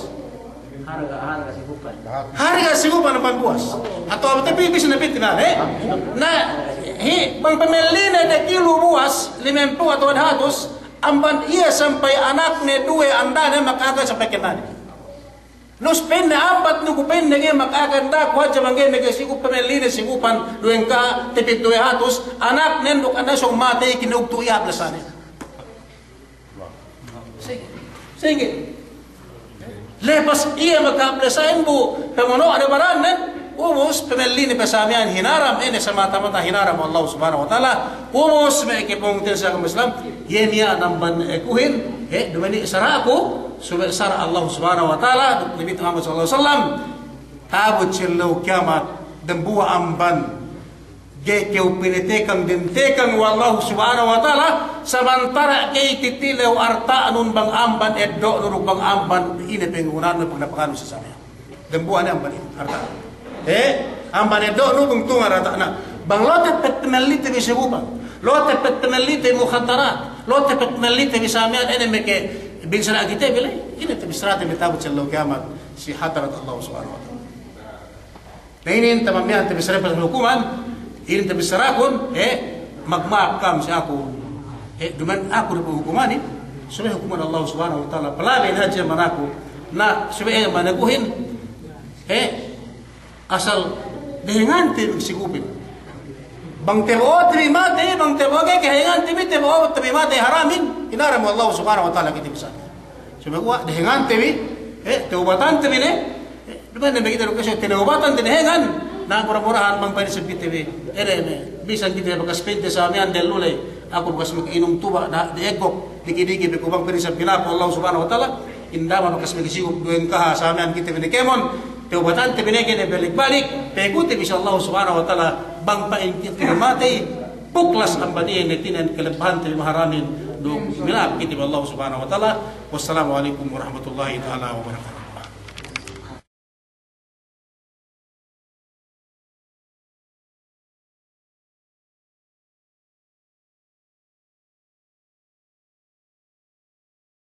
Harga', harga' sigupan. Harga' sigupan amban buwas. Atawa tapi bisa ne pa'inte na, eh? Na, hi, bang pamelline dakilu buwas, limempū' atawa dahatus, amban iye sampay anakne duwe andane maka'akad sampay kennane. Nus pa'inne ampat nuku pa'inne ga'i maka'akad, da'a ku hadja bang ga'i makasigup, pamelline sigupan duwengkaha, tipit duwe hatus, anaknen duk andane sōng matey kinugtu' iye ablasanen. Sa'ingge? Sa'ingge? Lepas iye maka'ablasahin bu pamono'ne barannen, ubus pamelline pe sa miya'an hinaram, ine, semata-mata hinaram we' Allahu Subhanahu wa Ta'ala, ubus me' kapungtina'ihan si agama Islam, iye miya'an amban akuhin, eh, duma'in sara'ku, subey sara' Allahu Subhanahu wa Ta'ala, duk Nabi Muhammad sallallahu alaihi wasallam, ta'abut si ellew kiyamat, dambuwa' amban ga'i kew pinatekang, dintekang we' Allahu Subhanahu wa Ta'ala, samantara' ga'i titilew arta'nun bang amban eddo'nun duk bang amban ine pangguna'nun, pagnapakanun si sa miya'an. Dambuwa' ne amban arta'nun. Eh, amban eddo'nun bang tungan arta'nun. Bang lu'u teppet pamellite bi sigupan. Lu'u teppet pamellite bi mukhaddarat. Lu'u teppet pamellite bi sa miya'an ine, meke binsana' kite bi ley. Ine te bissarate bi ta'abut si ellew kiyamat si hadarat Allahu Subhanahu wa Ta'ala. Na inin tamam miya'an tabissara pasal hukuman, inin tabissarakun, eh, magma'ap kam si aku. Eh, duma'in aku du hukumanin, subey hukuman Allah Subhanahu wa Ta'ala, palabey ne hadja amban aku, na subey amban akuhin, eh, asal dehengante bi sigupin. Bang tabo'o te bi matey, bang tabo'o ga'i kahengante bi, tabo'o te bi matey haramin, hinaram Allah Subhanahu wa Ta'ala kite bi sa. Subey kuwe' dehengante bi, eh, tawbatante bi ne, eh, duma'in ne bi kite duk kite tawbatan, dehengan. Na mura-murahan bang pa'in isab kite bi, ere ne, bisan kite bakas pente sa miya'an dellu ley, aku bakas maginum tuba' da, degok, diki'-diki' bi ku bang pa'in isab pinaku Allah Subhanahu wa Ta'ala, inda' ma bakas magsigup duwengkaha sa miya'an kite bi ne kēmon, tawbatante bi ne kene balik-balik, pegute bi si Allah Subhanahu wa Ta'ala, bang pa'in kite matey, puklas amban iye ne tinen kalebbahante bi maharamin, duk mina'ap kite bi Allah Subhanahu wa Ta'ala. Wassalamu alaikum warahmatullahi ta'ala wabarakatuh.